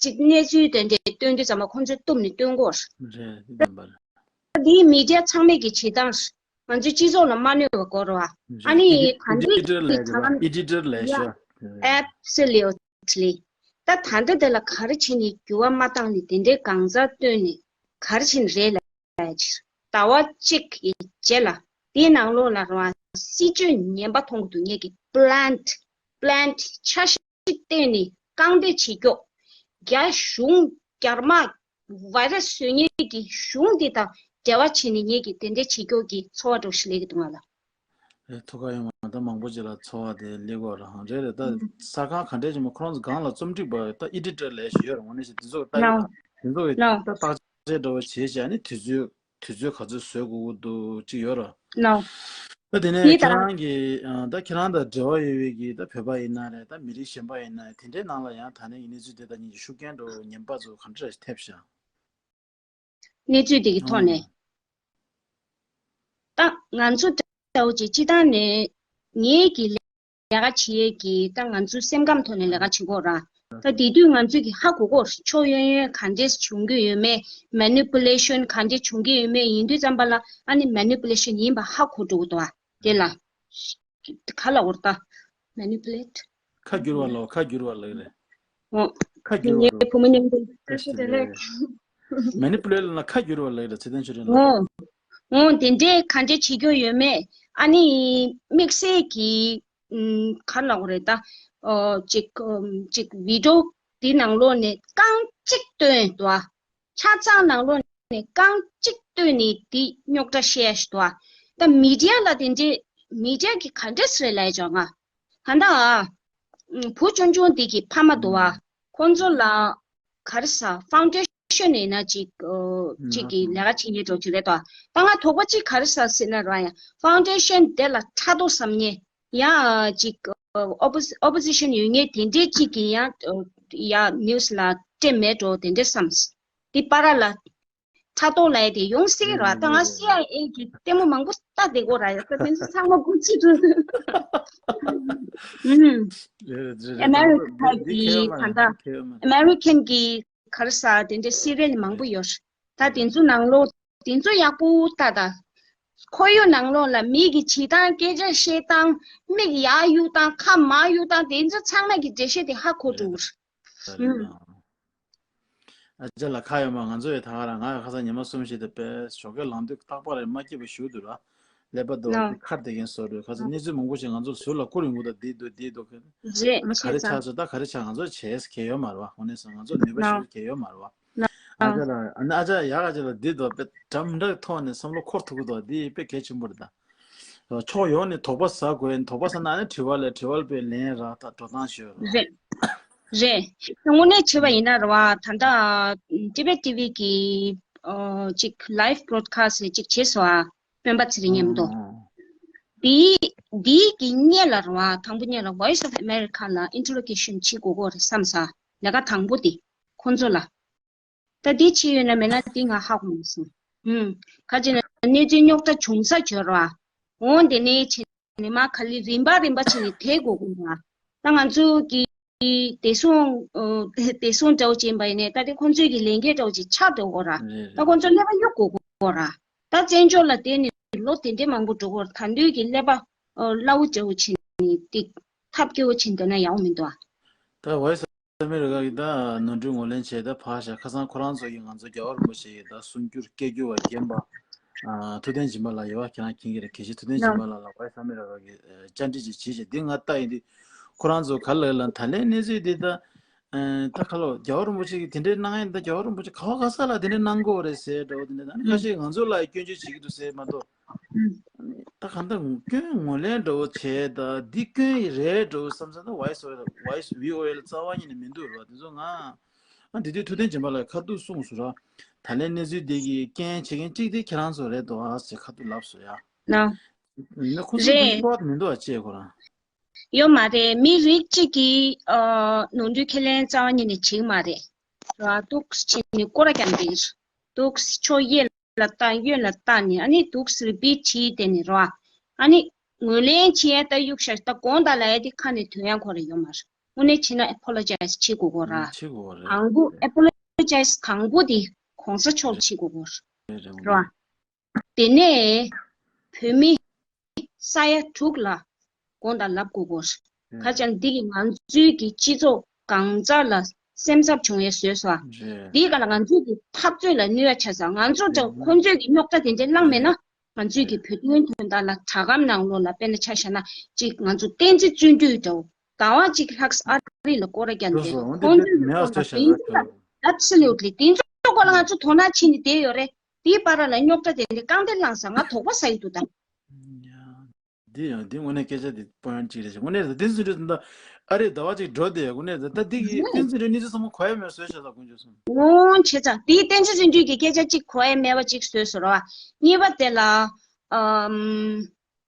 ཅིག་གནས་ཚུལ་དེ་འདྲ་སྟོན་དུས་ཙམ་པ་ཁོང་ཚོས་གཏུབ་ནས་སྟོན་གྱི་ཡོད་རེད། རེད། དེ་བདེན་པ་རེད། འདིའི་མི་ཌི་ཡ་ཚང་མས་ཀྱི་བྱེད་སྟངས་ང་ཚོའི་སྤྱི་ཚོགས་ལ་མ་གནོད་པའི་སྐོར་བ། རེད། ཨ་ནི་ཨི་ཌི་ད་ལྟའི་ཨི་ཌི་ཊར་ལས་རེད་བ། ཨི་ཌི་ཊར་ལས་ཤོག། ཨེབ་སོ་ལུ་ཊི་ལི། ད་ད་ལྟ་དེ་ལ་ག་རེ་བྱས་ནས་འགྱུར་བ་མ་བཏང་ནས་དེ་འདྲའི་གང་ཟག་བཏོན་ནས་ག་རེ་བྱས་ནས་རེད་ལ། ཟླ་བ་གཅིག་གི་རྗེས་ལ་དེའི་ནང་ལོགས་ལ་རང་སྲིད་ཇུས་ངན་པ་མཐོང་གི་འདུག་ངེད་ཀྱི་པི་ལན་ཊི། པི་ལན་ཊི་འཆར་གཞི་བཏོན་ནས་རྐང་སྟེགས་བྱེད་ཀྱོག་རྒྱ་གཞུང་རྒྱ་དམག་བྷའི་ར་སི་བཟོ་མཁན་གྱི་གཞུང་འདི་དང་འབྲེལ་བ་བྱས་ནས་ངེད་ཀྱི་དེ་འདྲའི་བྱེད་ཀྱོག་གི་ཚོར་བ་འདྲ་བོ་ཞིག་སླེབས་ཀྱི་འདུག་ང་ལ། རེད། ཐུགས་ཁག་ཡོད་མ་རེད། ད་མང་པོ་ཅིག་ལ་ཚོར་བ་དེ་སླེབས་ཀྱི་ཡོད་རེད། རེད་རེད། ད་གསར་ཁང་ག་འདྲས་ཅིག་མ་ཁོ་རང་ཚོ་སྒང་ལ་རྩོམ་སྒྲིག་པ་ད་ཨེ་ཌི་ཊར་ལས་ཞིག་ཡོད་རེད། དངོས་གནས་ཞིག་འདི་ཚོ་ལྟ་ཡོད། འདི་ཚོ་གི་ད་བརྟག་དཔྱད་འདྲ་བོ་བྱས་བྱས་ནས་དུས་ཚོད། དུས་ཚོད་ག་ཚོད་བཟོ་དགོས་ཀྱི་འདུག་ཅིག་ཡོད་ར། ལགས། ད་དེ་ནས་ཁྱེད་རང་གི་ཨ། ད་ཁྱེད་རང་དང་འབྲེལ་བ་ཡོད་པའི་གི་ད་བོད་པ་ཡིན་ན་རེད། ད་མི་རིགས་གཞན་པ་ཡིན་ན་དེ་འདྲའི་ནང་ལ་ཡང་ད་ནས་ཀྱི་གནས་ཚུལ་དེ་དང་གཉིས་ཀྱི་ཤུགས་རྐྱེན་འདྲ་བོ་ངན་པ་ཚོ་ག་འདྲ་ཐེབས་ཤག་གནས་ཚུལ་དེ་གི་ཐོག་ནས། ཨང་། ད་ང་ཚོ་འདྲ་བོ་ཅིག་སྤྱི་བཏང་ནས་ངེད་ཀྱི་ལས་ཀ་བྱེད་ཡས་ཀྱི་ད་ང་ཚོའི་སེམས་ཁམས་ཐོག་ནས་ལས་ཀ་བྱེད་ཀྱི་ཡོད་ར། ད་དེ་དུས་ང་ཚོས་ཀྱི་ཧ་གོ་གོ་ཕྱོགས་གཡོན་གཡོན་ག་འདྲས་བྱུང་གི་ཡོད་མེད། མེ་ནི་པུ་ལེ་ཤན་ག་འདྲས་བྱུང་གི་ཡོད་མེད། ཡིན་དུས་ཙམ་པ་ལ་ཨ་ནི་མེ་ནི་པུ་ལེ་ཤན་ཡིན་པ་ཧ་གོ་འགྲོ་གི་འདུག་ཨ། དེ་ལ་ག་ལ་འོར་ད་མེ་ནི་པུ་ལེ་ཊི། ཁ་བསྒྱུར་བ་ལ། ཁ་བསྒྱུར་བ་ལ་རེད། འོ། ཁ་བསྒྱུར་བ་ངའི་རོ། བུ་མོ་མཉམ་དུ་བཀྲ་ཤིས་བདེ་ལེགས། མེ་ནི་པུ་ལེ་ཊི་ལབ་ན་ཁ་བསྒྱུར་བ་ལ་རེད། ཚེ་བརྟན་ཆོས་སྒྲོན་ལགས། འོ། འོ་དེ་འདྲས་ག་འདྲས་བྱེད་རྒྱུ་ཡོད་མེད། ཨ་ནི་དམིགས་བསལ་གྱི་ཨམ། ག་ལབ་དགོས་རེད་ད། ཨོ། ཅིག་ཨམ། ཅིག་བི་ཌི་ཡོ་དེ་ནང་ལོགས་ནས་རྐང་གཅིག་བཏོན་འདུག་ཨ། ཆ་ཚང་ནང་ལོགས་ནས་རྐང་གཅིག་བཏོན་ནས་དེ་རྙོག་དྲ་བཤད་ཡ་ཞིག་འདུག་ཨ། ད་མི་ཌི་ཡ་ལ་དེ་འདྲས་མི་ཌི་ཡ་གི་ག་འདྲས་རེད་ལབ་ཡ་ཅོག་ང་། ད་ལྟ་ཨ། བུ་ཆུང་ཆུང་དེ་གི་ཕ་མ་འདུག་ཨ། ཁོང་ཚོ་ལ་ག་རེ་ཟ། ཕའུན་ཌེ་ཤན་ཡིན་ན་ཅིག་ཨོ། ཅིག་གི་ལས་ཀ་བྱེད་མཁན་འདྲ་བོ་ཅིག་རེད་དོ། ད་ང་དོགས་པ་ཅིག་ག་རེ་ཟ་ཟེར་ན་ར་ཡ། ཕའུན་ཌེ་ཤན་དེ་ལ་ཕྲག་དོག་བསམ་མཁན་ཡང་ཅིག་ཨོ་པོ་ཨོ་པོ་ཟི་ཤན་ཡོད་མཁན་དེ་འདྲས་ཅིག་གིས་ཡང་ཡ་ནིའུ་སི་ལ་སྤྲད་མེད་འགྲོ་དེ་འདྲས་བསམ། དེ་པ་ར་ལ། ཕྲག་དོག་ལབ་ཡ་དེ་ཡོང་སྲིད་ར། ད་ང་སི་ཨའི་ཨེ་གི་ལྟད་མོ་མང་པོ་ལྟ་བསྡད་ཀྱི་ཡོད་ར་ཡ། ད་དེ་ཚོ་ཚང་མ་སྒོ་ཕྱེ་འགྲོ། ཨུམ། རེད་རེད་རེད། ཨ་མེ་རི་ཁ་གི་ག་འདྲ། ཨ་མེ་རི་ཁན་གི་ག་རེ་ཟ་དེ་འདྲའི་སི་རི་ཡལ་མང་པོ་ཡོད་ར། ད་དེ་ཚོ་ནང་ལོགས་དེ་ཚོ་ཡག་པོ་ལྟ་ད། ཁོར་ཡུག་ནང་ལོགས་ལ་མི་གི་བྱེད་སྟངས། སྐད་ཆ་བཤད་སྟངས། མིག་ཡར་གཡུག་སྟངས། ཁ་མར་གཡུག་སྟངས། དེ་ཚོ་ཚང་མ་གི་འགྲེལ་བཤད་དེ་ཧ་གོ་འགྲོ་གི་ར། ཨ་ཅག་ལགས་ཁ་ཡོད་མ། ང་ཚོ་ཡི་ད་ག་རང་། ང་ཡི་ཁ་སང་ཉི་མ་གསུམ་ཞིག་དེ་དཔེ་ཞོགས་ཀས་ལངས་དུས་རྟག་པར་མ་སྐྱིད་པ་ཞེ་པོ་འདུག་ར། ཀླད་པ་དེ་ཁར་བསྡད་མཁན་བཟོ་འདྲ། ཁ་སང་གནས་ཚུལ་མང་པོ་ཞིག་ང་ཚོ་ཟུར་ལ་བསྐུར་ཡོང་གི་འདུག་འདི་འདུག་འདི་འདུག་ག་རེ་ཆགས་སོང་། ད་ག་རེ་ཆགས་སོང་། ད་ག་རེ་བྱས་གལ་ཡོད་མ་རེད་བ། དངོས་གནས་སོང་ང་ཚོ་ནུས་པ་ཞེ་པོ་གལ་ཡོད་མ་རེད་བ། ཨ་ཅག་ལགས། ཨ་ནི་ཨ་ཅག་ཡག་ག་ཅིག་ལ་འདི་འདུག་དཔེ་འདྲ་མི་འདྲ་གི་ཐོག་ནས་བསམ་བློ་འཁོར་ཐུབ་ཀྱི་འདུག་འདི་དཔེ་གལ་ཆེན་པོ་རེད་ད། ཕྱོགས་ཡོངས་ནས་དོགས་པ་ཟ་དགོས། དོགས་པ་ཟ་ན་ནི་དྲི་བ་ལས་དྲི་བ་ལ་དཔེ་ལན་རག་ད་འགྲོ་སྟངས་ཤོད་རོགས། རེད། རེད། དངོས་གནས་བྱས་པ་ཡིན་ན་རེད་བ། ད་ལྟ་ཊི་བེཊ་ཊི་བི་གི་ཨོ་ཅིག་ལའིབ་བྷོ་རོཌ་ཁ་སི་ཊི་ཅིག་བྱས་སོང་ཨ། སྤེན་པ་ཚེ་རིང་མཉམ་དུ། ཨང་། དེའི་དེའི་གི་སྔོན་ལ་རེད་བ། དང་པོ་སྔོན་ལ་Voice of America ལ་ཨིན་ཊརོ་གེ་ཤན་བྱེད་དགོས་ཀྱི་རེད་བསམ་ས། ལས་ཀ་དང་པོ་དེ་ཁོང་ཚོ་ལ། ད་འདི་བྱས་ཡོད་ན་མེད་ན་འདི་ང་ཧ་གོ་མ་སོང་། ཧུམ། ག་ཅི་ན་གནས་ཚུལ་རྙོག་དྲ་བྱུང་ས་བྱོས་ར། འོང་དེ་ནས་བྱས་ནས་མར་ག་ལེར་རིམ་པ་རིམ་པ་བྱས་ནས་དེད་དགོས་ཀྱི་ར། ད་ང་ཚོ་གི་བདེ་སྲུང་ཨ་བདེ་སྲུང་འདྲ་བོ་ཅིག་ཡིན་པ་ཡིན་ནའི་ད་དེ་ཁོང་ཚོའི་གི་ལས་འགན་འདྲ་བོ་ཅིག་ཆགས་འགྲོ་གི་ར། རེད་ད་རེད། ཁོང་ཚོ་ཀླད་པ་གཡུག་དགོས་ཀྱི་ར། ད་བཙན་བྱོལ་ལ་བསྡད་ནས་ལོ་དེ་འདྲའི་མང་པོ་འགྲོ་གི་ར། ད་དུང་གི་ཀླད་པ་ཨ་སླ་བོ་འདྲ་བོ་བྱས་ནས་ཏིག་ཐབས་སྐྱོ་བོ་བྱས་ནས་བསྡད་ན་ཡག་པོ་མི་འདུག་ཨ། ད་Voice ཨ་མེ་རི་ཀ་གི་ད་ནོར་འཁྲུལ་ངོས་ལེན་བྱས་ད་ཕར་བཞག་ཁ་སང་ཁོ་རང་ཚོ་གིས་ང་ཚོ་རྒྱལ་བ་རིན་པོ་ཆེ་ཡི་ད་གསུང་སྒྱུར་སྐད་སྒྱུར་བ་རྒན་པ་ཨ་ཐུབ་བསྟན་སྦྱིན་པ་ལགས་ཡོད་པ། ཁྱེད་རང་མཁྱེན་གྱི་རེད། དགེ་བཤེས་ཐུབ་བསྟན་སྦྱིན་པ་ལགས་ལ་Voice ཨ་མེ་རི་ཀ་གིས་ཨ་བཅར་འདྲི་ཅིག་བྱས་བྱས་འདི་ང་ལྟ་ཡིན་དུས་ཁོ་རང་ཚོ་ག་ལ་ལ་ད་ལན་གནས་ཚུལ་འདི་ད་ཨ་ད་ག་ལོ་རྒྱལ་བ་རིན་པོ་ཆེ་གིས་དེ་འདྲའི་གནང་ཡིན། ད་རྒྱལ་བ་རིན་པོ་ཆེ་ག་བ་ག་ས་ལ་དེ་འདྲའི་གནང་གི་ཡོད་རེད་ཟེར་འདྲ་བོ་དེ་འདྲ། ད་ནི་ཁ་ཤས་ང་ཚོ་ལ་སྐྱོན་བརྗོད་བྱེད་ཀྱི་འདུག་ཟེར་མ་གཏོགས། ཨུམ། ད་གང་ལྟར་སྐྱོན་ངོས་ལེན་འདྲ་བོ་བྱས་ད་འདི་སྐྱོན་ཡི་རེད་འདྲ་བོ་བསམ་ས་ད་Voice Voice བྷི་ཨོ་ཨེ་ལ་རྩ་བ་ཉིད་ནས་མི་འདུག་ར། དེ་ཚོ་ང་ཨ་འདི་དུས་ཐུབ་བསྟན་སྦྱིན་པ་ལགས་ཁ་ཐུག་གསུངས་སོང་ར། ད་ལན་གནས་ཚུལ་འདི་གི་རྐྱེན་བྱེད་མཁན་གཅིག་དེ་ཁྱེད་རང་ཚོ་རེད་འདུག་ཨ་ཟེར་ཁ་ཐུག་ལབ་སོང་ཡ། ན། ཡིན་ན་ཁོ་ཚོ་རེད། དེ་ཚོ་མི་འདུག་ཨ་ཅེས་ཁོ་རང་། ཡོད་མ་རེད། མི་རིགས་གཅིག་གིས་ཨ་ནོར་འཁྲུལ་ཁས་ལེན་རྩ་བ་ཉིད་ནས་བྱེད་ཀྱི་མ་རེད། ར་འདུག་བྱས་ནས་སྐོར་ར་རྒྱབ་བསྡད་ཀྱི་རེད། འདུག་ཕྱོགས་གཡས་ལ་བལྟ་གཡོན་ལ་བལྟ་ནས་ཨ་ནི་འདུག་རི་པིཊ་བྱས་དེ་ནས་རོ། ཨ་ནི་ངོས་ལེན་བྱས་ད་གཡུག་ཤར་ད་དགོངས་དག་ལ་ཡ་དེ་ཁ་ནས་དོན་ཡང་ཁོ་ར་ཡོད་མ་རེད། དངོས་གནས་བྱས་ན་ཨེ་པོ་ལོ་ཇའི་ཛི་བྱེད་དགོས་གོ་ར། ཨང་གུ་ཨེ་པོ་ལོ་ཇའི་ཛི་གང་པོ་དེ་གོང་ས་མཆོག་བྱེད་དགོས་གོ་ར། དེ་ནས་བོད་མི་ས་ཡ་དྲུག་ལ་དགོངས་དག་ལབ་དགོས་གོ་ར། ཁ་ཅང་འདི་གི་ང་ཚོའི་གི་སྤྱི་ཚོགས་གང་ཙར་ལ་སེམས་འཚབ་བྱུང་ཡས་བཟོས་སོ། འདིའི་སྒང་ལ་ང་ཚོའི་གི་འཐབ་རྩོད་ལ་ནུས་པ་ཆགས་ས། ང་ཚོ་ཅག་ཁོང་ཚོའི་གི་རྙོག་དྲ་དེ་འདྲའི་བསླངས་མེད་ན། ང་ཚོའི་གི་བོད་དོན་དོན་དག་ལ་དྲ་སྒམ་ནང་ལོགས་ལ་དཔེར་ན་ཆ་བཞག་ན་ཅིག་ང་ཚོ་བསྟན་འཛིན་བརྩོན་འགྲུས་འདྲ་བོ་ཟླ་བ་གཅིག་ལྷག་ཨ་རི་ལ་སྐོར་ར་རྒྱབ་འདུག་ཁོང་ཚོའི་སྐོར་ལ་བསྟན་འཛིན་ལ་ཨབ་སོ་ལུ་ཊི་ལི་དེ་ཚོའི་སྐོར་ལ་ང་ཚོ་དོ་སྣང་བྱེད་ནས་བསྡད་ཡོད་རེད། དེའི་བར་ལ་རྙོག་དྲ་དེ་འདྲ་རྐང་སྟེ་བསླངས་ས་ང་དོགས་པ་ཟ་ཡི་འདུག་ད། འདི་ཡང་འདི་དངོས་གནས་སྐད་ཆ་འདི་པོ་ཡན་གཅིག་རེད་ཤག་དངོས་གནས་ད་བསྟན་འཛིན་འགྲུལ་ད་ཨ་རི་ཟླ་བ་གཅིག་འགྲོ་བསྡད་དངོས་གནས་ད་ད་འདི་གི་བསྟན་འཛིན་འགྲུལ་གནས་ཚུལ་ཚང་མ་གོ་ཡ་མེད་བཟོས་ཤག་ད་དཀོན་མཆོག་གསུམ། འོང་བྱས་ཙང་དེའི་བསྟན་འཛིན་འགྲུལ་གྱི་སྐད་ཆ་གཅིག་གོ་ཡ་མེད་པ་གཅིག་བཟོས་སོང་ར། གཉིས་པ་དེ་ལ་ཨམ་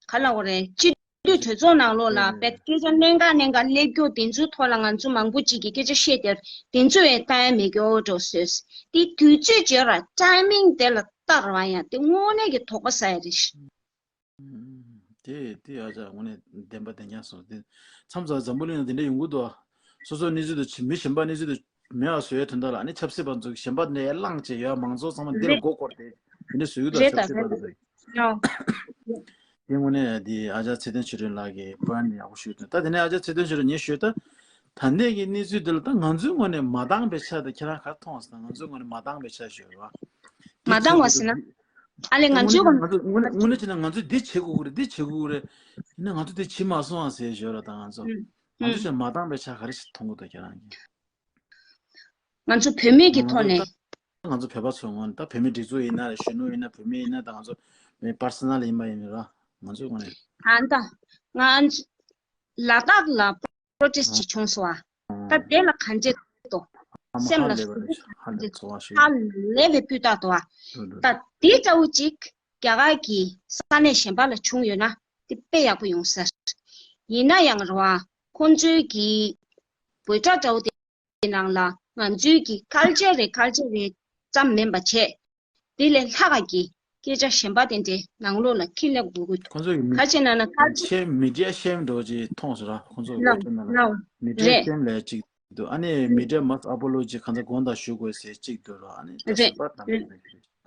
ག་ལ་འོ་རེད་སྤྱི་འཐུས་གྲོས་ཚོགས་ནང་ལོགས་ལ་དཔེ་སྐད་ཆ་གནད་འགག་གནད་འགག་སླེབས་རྒྱུ་དེ་ཚོའི་ཐོག་ལ་ང་ཚོ་མང་པོ་གཅིག་གིས་སྐད་ཆ་བཤད་དེ་དེ་ཚོ་ཡང་ལྟ་ཡ་མེད་རྒྱུ་འགྲོ་བཟོས། དེ་དུས་ཚོད་བརྗོད་ར་ཊའི་མིང་དེ་ལ་ལྟ་ར་བ་ཡང་དེ་དངོས་གནས་ཀྱི་དོགས་པ་ཟ་ཡ་རེད། དེ་དེ་ཨ་ཅག་དངོས་གནས་བདེན་པ་བདེན་རྐྱང་སོང་དེ། མཚམས་མཚམས་འཛམ་བུ་གླིང་ན་དེ་འདྲ་ཡོང་གི་འདུག་སོ་སོའི་གནས་ཚུལ་དུ་མི་གཞན་པ་གནས་ཚུལ་དུ་མེད་པ་བཟོ་ཡའི་དོན་དག་ལ་ཨ་ནི་ཆབ་སྲིད་པ་ཚོ་གཞན་པ་འདྲ་བླངས་བྱས་ཡོད་མང་ཚོགས་ཚང་མ་འདིར་མགོ་སྐོར་ཏེ་དེ་འདྲ་བཟོ་གི་འདུག་རེད་ད་ཆབ་སྲིད་པ་རེད་ད་ཚོ། རེད་ད། དེ་དངོས་གནས་དེ་ཨ་ཅག་ཚེ་བརྟན་ཆོས་སྒྲོན་ལགས་ཀྱིས་པོ་ཡན་ཡག་པོ་ཞུས་འདུག་ད་དེ་ནས་ཨ་ཅག་ཚེ་བརྟན་ཆོས་སྒྲོན་ངས་ཞུས་ད། ད་ལྟའི་གི་གནས་ཚུལ་འདི་ལ་ད་ང་ཚོའི་ངོས་ནས་མ་འདང་བའི་ཆ་དེ་ཁྱེད་རང་ག་རེ་མཐོང་བ་ཟེར་ན་ང་ཚོའི་ངོས་ནས་མ་འདང་བའི་ཆ་ཞུ་བ། མ་འདང་བ་ཟེར་ན། ཨ་ལས་ང་ཚོའི་ངོས་ནས་ང་ཚོ་དངོས་གནས་བྱས་ན་ང་ཚོས་འདི་བྱེད་དགོས་ཀྱི་རེད་འདི་བྱེད་དགོས་ཀྱི་རེད། ཡིན་ན་ང་ཚོ་འདི་བྱེད་མ་སོང་བ་ཟེར་ཞོར་ལ་ད་ང་ཚོ། ང་ཚོ་བྱས་མ་འདང་བའི་ཆ་ག་རེ་ཞིག་མཐོང་གི་འདུག་ཁྱེད་རང་གིས། ང་ཚོ་བོད་མི་གི་ཐོག་ནས། ང་ཚོ་བོད་པ་ཚོའི་ངོས་ནས་ད་བོད་མི་སྒྲིག་འཛུགས་ཡིན་ན་རེད་གཞོན་ནུ་ཡིན་ན་བོད་མི་ཡིན་ན་ད་ང་ཚོ་མི་པར་སོ་ནལ་ཡིན་པ་ཡིན་ར་ང་ཚོའི་ངོས་ནས། ཨ་ད། ང་ཚོ་ལ་དྭགས་ལ་པྲོ་ཊེ་སི་ཊི་ཅིག་བྱུང་སོང་ཨ། ད་དེ་ལ་ག་འདྲས་འདུག་སེམས་ལ་ཧ་ལས་པ་རེད་ཧ་ལས་པ་རེད་ཧ་ལས་པའི་སྤུས་དག་འདུག་ཨ། ད་དེ་ལྟ་བུ་ཅིག་རྒྱ་གར་གྱི་ས་གནས་གཞན་པ་ལ་བྱུང་ཡོད་ན་དེ་དཔེ་ཡག་པོ་ཡོང་ས་རེད། ཡིན་ན་ཡང་རེད་བ། ཁོང་ཚོའི་གི་འབོད་སྒྲ་འདྲ་བོ་དེ། དེ་ནང་ལ་ང་ཚོའི་གི་ཀལ་ཅར་རེད་ཀལ་ཅར་རེད་ཙམ་མིན་པ་བྱས། དེ་ལས་ལྷག་ག་གི་སྐད་ཆ་གཞན་པ་དེ་འདྲའི་ནང་ལོགས་ལ་ཁྱེར་སླེབས་དགོས་ཀྱི་ཁོང་ཚོ་གི་མི་ག་ཅེ་ན་ན་ཀལ་ཅར་ཤེམ་མི་ཌི་ཡ་ཤེམ་འདྲ་བོ་ཅིག་མཐོང་སོང་ར་ཁོང་ཚོ་གི་ལོ་ཝེབ་སའིཊ་ནང་ལ་ལོ་མི་ཌི་ཡ་རེད། ཤེམ་ལབ་ཅིག་འདུག་ཨ་ནི་མི་ཌི་ཡ་མ་སི་ཨ་པོ་ལོ་ཇི་གང་ཚ་དགོངས་དག་ཞུ་དགོས་ཟེར་ཅིག་འདུག་ར་ཨ་ནི་ད་རེད་གཞན་པ་དང་རེད། པོ་ཅིག་རེད།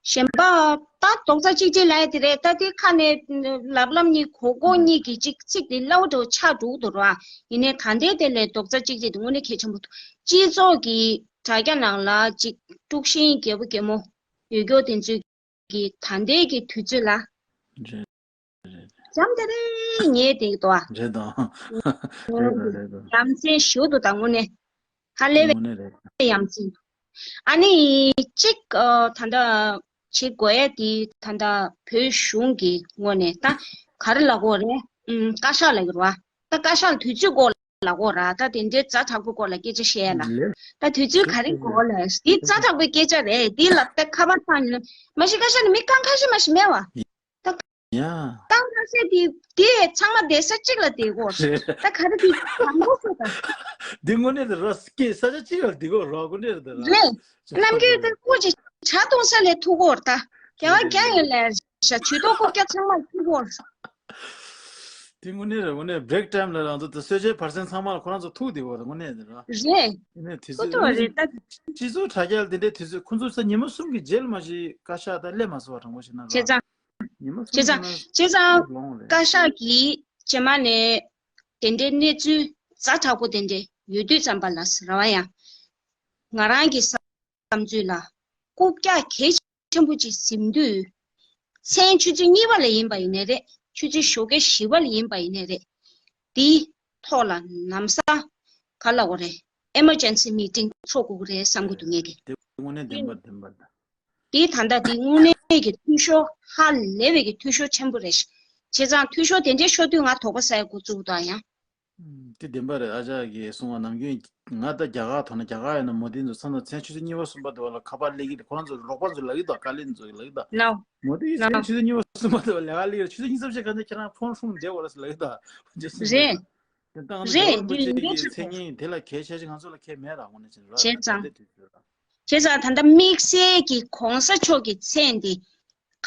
གཞན་པ་ད་རྡོག་རྩ་གཅིག་སྒྲིལ་ལབ་ཡ་དེ་རེད། ད་དེ་ཁ་ནས་ལབ་ལབ་གཉིས་གོ་གོ་གཉིས་ཀྱི་གཅིག་ཚིག་དེ་སླ་བོ་འདྲ་བོ་ཆགས་འགྲོ་གི་འདུག་ར། ཡིན་ནའི་ད་ལྟའི་དེ་ལས་རྡོག་རྩ་གཅིག་སྒྲིལ་དེ་དངོས་གནས་གལ་ཆེན་པོ་འདུག་སྤྱི་ཚོགས་ཀྱི་དྲ་རྒྱ་ནང་ལ་གཅིག་དཀྲུག་ཤིང་རྒྱལ་པོ་རྒྱལ་མོ་ཡོད་རྒྱུ་དེ་ཚོས་ཀྱི་ད་ལྟའི་གི་དུས་ཚོད་ལ་རེད། རེད། འཇམ་དེ་རེད་ཉེས་དེ་འདུག་ཨ། རེད་དང་། རེད་དང་རེད་དང་། ལམ་སེང་ཞུ་འདུག་ད་དངོས་གནས། ཧ་ལས་པའི་དངོས་གནས་རེད། ཡ་མཚན། ཨ་ནི་གཅིག་ཨ་ད་ལྟ་བྱེད་དགོས་ཡ་དེ་ད་ལྟ་བོད་གཞུང་གི་ངོས་ནས་ད་ག་རེ་ལབ་དགོས་རེད། ཨུམ་བཀའ་ཤག་ལབ་ཀྱི་རེད་བ། ད་བཀའ་ཤག་ལ་དུས་ཚོད་འགོར་ལབ་དགོས་ར་ད་དེ་འདྲའི་ཛ་དྲག་པོའི་སྐོར་ལ་སྐད་ཆ་བཤད་ཡ་ལ། ལེ། ད་དུས་ཚོད་ག་རེ་འགོར་ལ་དེ་ཛ་དྲག་པོའི་སྐད་ཆ་རེད་དེ་ལ་ད་ཁ་པར་བཏང་ནས་མ་གཞི་བཀའ་ཤག་ནས་མི་རྐང་ཁ་ཤས་མ་ཞིག་མེད་བ། ད་ཡ། རྐང་ཁ་ཤས་དེ་དེ་ཚང་མ་བསྡད་ས་གཅིག་ལ་བསྡད་དགོས་རེད། ད་ག་རེ་དེ་དང་པོ་ཤོད་ད། འདི་དངོས་གནས་དེ་ར་སྐད་ས་ཆ་གཅིག་ལ་བསྡད་དགོས་ར་དངོས་གནས་རེད་ད་ར། རེད། གནམ་རྒྱུད་དེ་ཀོ་ཅིག་ཇ་འཐུང་ས་ལས་ཐུག་གོ་ར་ད། རྒྱ་གར་རྒྱ་ཡིན་ལས་ཤ་ཇུས་གཏོགས་རྐུབ་བཀྱག་ཚང་མ་ཐུག་གོ་ར། དེ་དངོས་གནས་རེད་དངོས་གནས་བྷི་རེག་ཊའིམ་ལ་རང་ཚོ་དེ་གསོལ་ཇའི་བར་གསེང་ཚང་མ་ལ་ཁོ་རང་ཚོ་ཐུག་བསྡད་གོ་ར་དངོས་གནས་དེ་ར། རེད། དེ་ནས་དུས་ཁོ་ཚོ་ཚོད་རེད་ད། སྤྱི་ཚོགས་དྲ་རྒྱ་ལ་དེ་འདྲའི་དུས་ཚོད་ཁོ་ཚོ་ས་ཉི་མ་གསུམ་གྱི་རྗེས་ལ་མ་གཞི་བཀའ་ཤག་ད་སླེབས་མ་སོང་བ་དྲང་པོ་བཤད་ན་ར། བྱས་ཙང་། ཉི་མ་བྱས་ཙང་། གསུམ་བྱས་ཙང་། ལོང་རེད། བཀའ་ཤག་གིས་རྗེས་མ་ནས་དེ་འདྲའི་གནས་ཚུལ་ཛ་དྲག་པོ་དེ་འདྲ་ཡོད་དུས་ཙམ་པ་ལ་ཟེར་བ་ཡང་། ང་རང་གི་བསམ་ཚུལ་ལ་རྐུབ་བཀྱག་གལ་ཆེན་པོ་ཅིག་ཟིན་དུས། མཚན་ཆུ་ཚོད་གཉིས་པ་ལ་ཡིན་པ་ཡིན་ནའི་རེད་ཆུ་ཚོད་ཞོགས་ཀའི་བཞི་པ་ལ་ཡིན་པ་ཡིན་ནའི་རེད། དེའི་ཐོག་ལ་ལམ་སང་ག་ལབ་དགོས་རེད། ཨེ་མར་ཇེན་སི་མི་ཊིང་ཚོགས་དགོས་ཀྱི་རེད་བསམ་གྱི་འདུག་ངས་ཀྱི། དེ་དངོས་གནས་བདེན་པ་བདེན་པ་འདྲ། དེ་ད་ལྟ་དེ་དངོས་གནས་ཀྱི་འཐུས་ཤོར་ཧ་ལས་པའི་གི་འཐུས་ཤོར་ཆེན་པོ་རེད། བྱས་ཙང་འཐུས་ཤོར་དེ་འདྲའི་ཤོར་དུས་ང་དོགས་པ་ཟ་ཡ་འགོ་བཙུགས་འདུག་ཨ་ཡང་། ཨུམ། དེ་བདེན་པ་རེད། ཨ་ཅག་གིས་གསུངས་པ་ནམ་རྒྱུན་ང་ད་རྒྱ་གར་ཐོག་ན་རྒྱ་གར་ཡོད་ན་མོ་དི་ཚོ་མཚམས་མཚམས་མཚན་ཆུ་ཚོད་གཉིས་པ་གསུམ་པ་དེ་བ་ལ་ཁ་པར་སླེབས་ཀྱི་རེད། ཁོ་རང་ཚོ་རོགས་པ་ཚོ་ལབ་ཀྱི་འདུག་དཀའ་ལས་ཚོ་ལབ་ཀྱི་འདུག་ལའོ། མོ་དི་ཡིས་ལའོ། མཚན་ཆུ་ཚོད་གཉིས་པ་གསུམ་པ་དེ་བ་ལས་ཀ་སླེབས་ཀྱི་རེད། ཆུ་ཚོད་གཉིས་པ་གསུམ་ཞིག་ག་ཚོད་ཁྱེད་རང་ཕོན་ཧྲུང་བསྡད་བ་ལ་ལབ་ཀྱི་འདུག་རེད། དེ་ལྟ་ང་ཚོ་རེད། རྒྱ་གར་མི་དེ་ཚོས་ལས་ཀྱི་འགན་མཚན་ཆུ་ཉིན་དེ་ལ་གལ་ཆེ་ཆེ་ང་ཚོ་ལ་གལ་མེད་ར་དངོས་གནས་བྱས་ན་ར་བྱས་ད་ཙང་ལྟ་དེ་དུས་ཚོད་ར། བྱས་ཙང་ད་ལྟ་དམིགས་བསལ་གྱི་གོང་ས་མཆོག་གི་མཚན་འདི་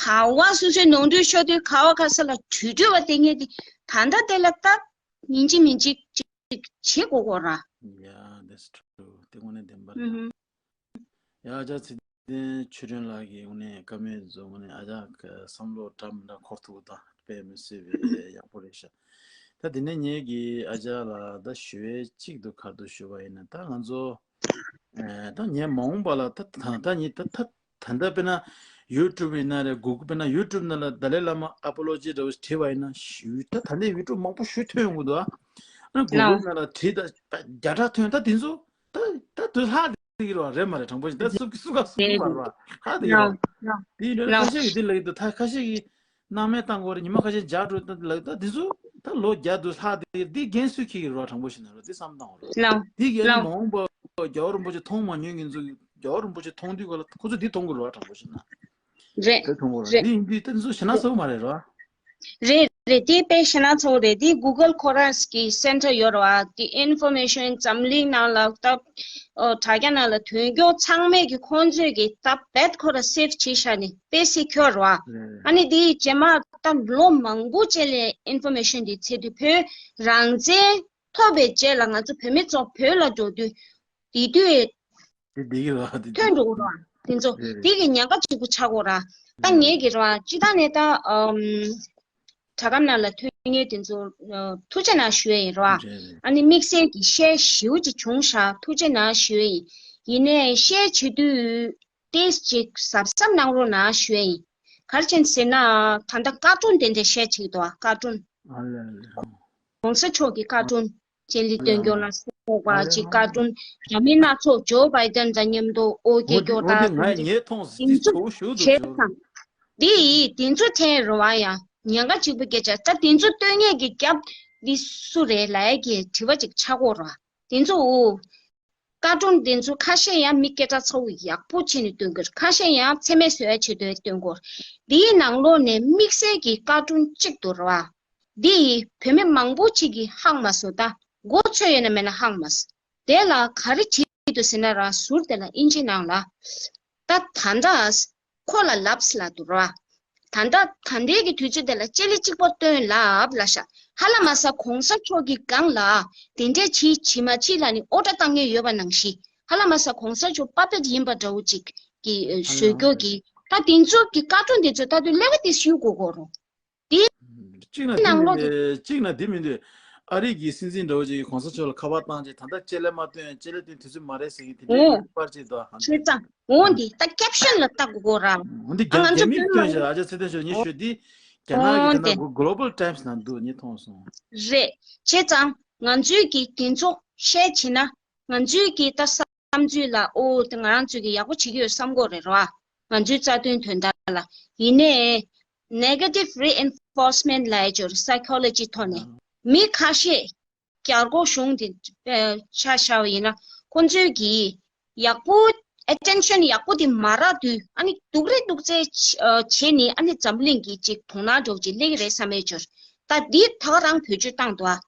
ག་བ་སོ་སོའི་ནོར་འཁྲུལ་ཤོར་དུས་ག་བ་ག་ས་ལ་བྲུས་བྲུས་བ་དེ་ངས་དེ་ད་ལྟ་དེ་ལ་ད་ཡིན་གཅིག་མིན་གཅིག་ཅིག་བྱེད་དགོས་གོ་ར། Yeah, that's true. དེ་དངོས་གནས་བདེན་པ་རེད། ཨུ་ཧུ། ཡ་ཨ་ཅག་ཚེ་བརྟན་ཆོས་སྒྲོན་ལགས་ཀྱིས་དངོས་གནས་བཀའ་མོལ་བཟོ་དངོས་གནས་ཨ་ཅག་གི་བསམ་བློ་འདྲ་མི་འདྲ་འཁོར་ཐུབ་ད་དཔེ་མི་སྲིད་པའི་ཡག་པོ་རེད་ཤག་ད་དེ་ནས་ངེད་ཀྱིས་ཨ་ཅག་ལ་ད་ཞུ་བའི་གཅིག་ཏུ་ག་རེ་ཞུ་བ་ཡིན་ན་ད་ང་ཚོ་ཨེ་ད་ངས་མ་འོངས་པ་ལ་ད་ད་ད་ངས་ད་ད་ད་ལྟ་དཔེར་ན་ཡུ་ཊུབ་ཡིན་ན་རེད། གུ་གུལ་དཔེར་ན་ཡུ་ཊུབ་ནང་ལ་ཏཱ་ལའི་བླ་མ་ཨ་པོ་ལོ་ཇི་འདྲ་བོ་ཞིག་བྲིས་པ་ཡིན་ན་ཞུ་ད་ད་ལྟའི་ཡུ་ཊུབ་མང་པོ་ཞུ་ཐོན་ཡོང་གི་འདུག་ཨ་ནི་གུ་གུལ་ནང་ལ་བྲིས་ད་བརྒྱ་ཕྲག་ཐོན། ད་དེ་ཚོ་ད་ད་དུ་ལྷག་དེ་གི་རེད་བ། རེད་མ་རེད། དྲང་པོ་ཞིག་ད་སུ་སུ་ག་སུ་ག་མ་རེད་བ། ཧ་དེ་གི་རེད་བ། དེ་ཡིན་དུས་ཁ་ཤས་ཀྱིས་དེ་ལབ་ཀྱི་འདུག་ད་ཁ་ཤས་ཀྱིས་སྣང་མེད་བཏང་གི་རེད། ཉི་མ་ཁ་ཤས་འཇགས་འགྲོ་ད་ལབ་ད་དེ་ཚོ་ད་ལོ་བརྒྱ་དུ་ལྷག་དེ་དེ་རྒན་སུས་འཁྱེར་གི་རེད་བ། དྲང་པོ་ཞིག་ན་རེད། དེ་བསམ་བཏང་བ་རེད། དེ་གི་ཨ་ནི་མ་འོངས་པ་རྒྱལ་བ་རིན་པོ་ཆེ་མཐོང་མ་མྱོང་མཁན་ཚོ་རྒྱལ་བ་རིན་པོ་ཆེ་མཐོང་དུས་ག་ལ་ཁོ་ཚོ་དེ་མཐོང་གི་རེད་བ། དྲང་པོ་ཞིག་ན་རེད། དེ་མཐོང་གི་རེད། རེད། དེ་ཡིན་དུས་ད་དེ་ཚོ་ཞེ་ན་ཚ་བོ་མ་རེད་རེད་བ། རེད་རེད། དེ་དཔེ་ཞེ་ན་ཚ་བོ་རེད། དེ་གུ་གལ་ཁོ་རང་གི་སེན་ཊར་ཡོད་རེད་བ། དེ་ཨིན་ཕོར་མེ་ཤན་འཛམ་གླིང་ནང་ལ་ད་ཨོ་དྲ་རྒྱ་ནང་ལ་ཐོན་མཁན་ཚང་མས་ཀྱི་ཁོང་ཚོས་ཀྱི་ད་རྦད་ཁོ་ར་སེབ་བྱེད་བཞག་ནས་དཔེ་སི་ཁྱོར་རེད་བ། རེད། ཨ་ནི་དེ་རྗེས་མ་ད་ལོ་མང་པོ་རྗེས་ལ་ཨིན་ཕོར་མེ་ཤན་དེ་ཚེ་དུས་བོད་རང་བཙན་ཐོབ་པའི་རྗེས་ལ་ང་ཚོ་བོད་མི་ཚོ་བོད་ལ་འགྲོ་དུས་དེ་དུས་དེ་དེ་གི་རེད་བ། དེ་ཐོན་འགྲོ་གི་རེད་བ། དེ་ཚོ་རེད་རེད། དེ་གི་ཉེན་ཁ་གཅིག་པུ་ཆགས་ཀྱི་ཡོད་རེད་བ། ད་ངས་ཀྱི་རེད་བ། སྤྱི་བཏང་ནས་ད་ཨམ་དྲ་སྒམ་ནང་ལ་ཐོན་མཁན་དེ་ཚོ་ཨ་ཐུགས་རྗེ་གནང་ཞུ་ཡས་ཡིན་རེད་བ། རེད་རེད། ཨ་ནི་དམིགས་བསལ་གྱི་ཤེར་ཞེ་པོ་ཅིག་བྱུང་ཤག་ཐུགས་རྗེ་གནང་ཞུ་ཡས་ཡིན། ཡིན་ནའི་ཤེར་བྱེད་དུས་ཏོག་ཙམ་ཅིག་གཟབ་གཟབ་གནང་རོགས་གནང་ཞུ་ཡས་ཡིན། ག་རེ་བྱས་ཟེར་ན་ད་ལྟ་ཀར་ཊུན་དེ་འདྲ་ཤེར་བྱེད་ཀྱི་འདུག་བ། ཀར་ཊུན། ཨ་ལེ་ཨ་ལེ། གོང་ས་མཆོག་གི་བཀའ་དྲུང་ཅན་ལི་སྟོན་སྐྱོང་ལ་སོགས་པ་ཅིག་བཀའ་དྲུང་འདྲ་མིན་སྣ་ཚོགས་ཇོ་བྷའི་ཌེན་དང་མཉམ་དུ་ཨོ་རྒྱན་སྐྱོ་འོ་དེ་ང་ངས་མཐོང་སོང་། དེ་ཚོ་ཞུ་འདུག་བྱས་ཙང་། འདི་ཡིས་དེ་ཚོ་ཐེན་རུ་བ་ཡང་ཉེན་ཁ་གཅིག་པུ་སྐད་ཆ་ད་དེ་ཚོ་སྟོན་མཁན་གྱི་རྒྱབ་འདི་སུ་རེད་ལབ་ཡས་ཀྱི་དྲི་བ་ཅིག་ཆགས་ཀྱི་ཡོད་རེད་བ། དེ་ཚོ་འུ། བཀའ་དྲུང་དེ་ཚོ་ཁ་ཤས་ཡང་མི་སྐད་གྲགས་ཚ་བོ་ཡག་པོ་བྱས་ནས་སྟོན་གྱི་རེད། ཁ་ཤས་ཡང་མཚན་སྨད་བཟོ་ཡ་ཆེད་དུ་སྟོན་གྱི་རེད། འདིའི་ནང་ལོགས་ནས་དམིགས་བསལ་གྱི་བཀའ་དྲུང་གཅིག་འདུག་རེད་བ། འདི་ཡིས་བོད་མི་མང་པོ་ཅིག་གིས་ཧང་མ་སོང་། ད་མགོ་ཚོས་ཡོད་ན་མེད་ན་ཧང་མ་སོང་། དེ་ལ་ག་རེ་བྱེད་ཀྱི་འདུག་ཟེར་ན་ར་ཟུར་དེ་ལ་ཨིན་ཇི་ནང་ལ་ད་ད་འདྲ། ཁོ་ལ་ལབས་ལ་འདུག་ར། ད་ལྟ་ད་ལྟའི་གི་དུས་ཚོད་དེ་ལ་ལྕེ་ལེ་གཅིག་པོ་སྟོན་ལབ་ལ་ཤ། ཧ་ལ་མ་ས་གོང་ས་མཆོག་གི་སྒང་ལ་དེ་འདྲས་བྱིས་བྱིས་མ་བྱིས་ལ་ནི་ཨོ་ཏྲ་བཏང་མཁན་ཡོད་པ་ནང་བཞིན། ཧ་ལ་མ་ས་གོང་ས་མཆོག་པ་པེཊ་ཡིན་པ་འདྲ་བོ་ཅིག་གི་བཟོས་སྐྱོ་གི་ད་དེ་ཚོ་གི་བཀའ་དྲུང་དེ་ཚོ་ད་དུང་ལེ་བ་དེ་ཞུ་དགོས་གོ་རོ། དེ་གཅིག་ན་དེ་ནང་ལོགས་མི་འདུག་གཅིག་ན་དེ་མི་འདུག་ཨ་རི་གི་སྲིད་འཛིན་འདྲ་བོ་ཅིག་གིས་གོང་ས་མཆོག་ལ་ཁ་པར་བཏང་རྗེས་ད་ལྟ་ལྕེ་ལེ་མ་སྟོན། ལྕེ་ལེ་སྟོན་དུས་ཚོད་མ་རེད་ཟེར་གྱི་དེ་འདྲའི་ཨོ། པར་ཅིག་འདུག་ཧ་ལས། བྱས་ཙང་འོ་འདི་ད་ཁེབ་ཤོན་ལ་ལྟ་དགོས་གོ་ར། འོ་འདི་ཨ་ང་རྒྱ་ཚོ་རྒྱ་མིས་བོད་སྟོན་ནང་བཞག་ཨ་ཅག་ཚེ་བརྟན་ཤོད་ཉི་ཤོད་འདི་རྒྱ་ནག་གི་འོ་དེ་ན་འདི་Global Times ནང་འདུག་ཉི་མཐོང་སོང་། རེད། བྱས་ཙང་ང་ཚོས་ཀྱི་དེ་ཚོ་བཤད་བྱས་ན་ང་ཚོས་ཀྱི་ད་བསམ་ཚུལ་ལ་ཨོ་དེ་ང་རང་ཚོས་ཀྱི་ཡག་པོ་བྱེད་ཀྱི་ཡོད་བསམ་གོ་རེད་ར། ང་ཚོའི་རྩ་དོན་དོན་དག་ལ་ཡིན་ནའི་negative reinforcement ལབ་ཡ་ཅིག་ཡོད་རེད། Psychology ཐོག་ནས་མི་ཁ་ཤས་རྒྱལ་སྒོ་གཞུང་དེ་ཆ་བཞག་པ་ཡིན་ན་ཁོང་ཚོས་ཀྱིས་ཡག་པོ་attention ཡག་པོ་དེ་མ་རག་དུས་ཨ་ནི་སྡུག་རེ་སྡུག་ཚེ་བྱས་ནས་ཨ་ནི་འཛམ་གླིང་གི་ཅིག་དོ་སྣང་འགྲོ་ཅིག་སླེབས་ཀྱི་རེད་བསམ་ཡས་ཅིག་ཡོད་རེད། ད་འདི་ད་ག་རང་བེད་སྤྱོད་བཏང་འདུག་ཨ།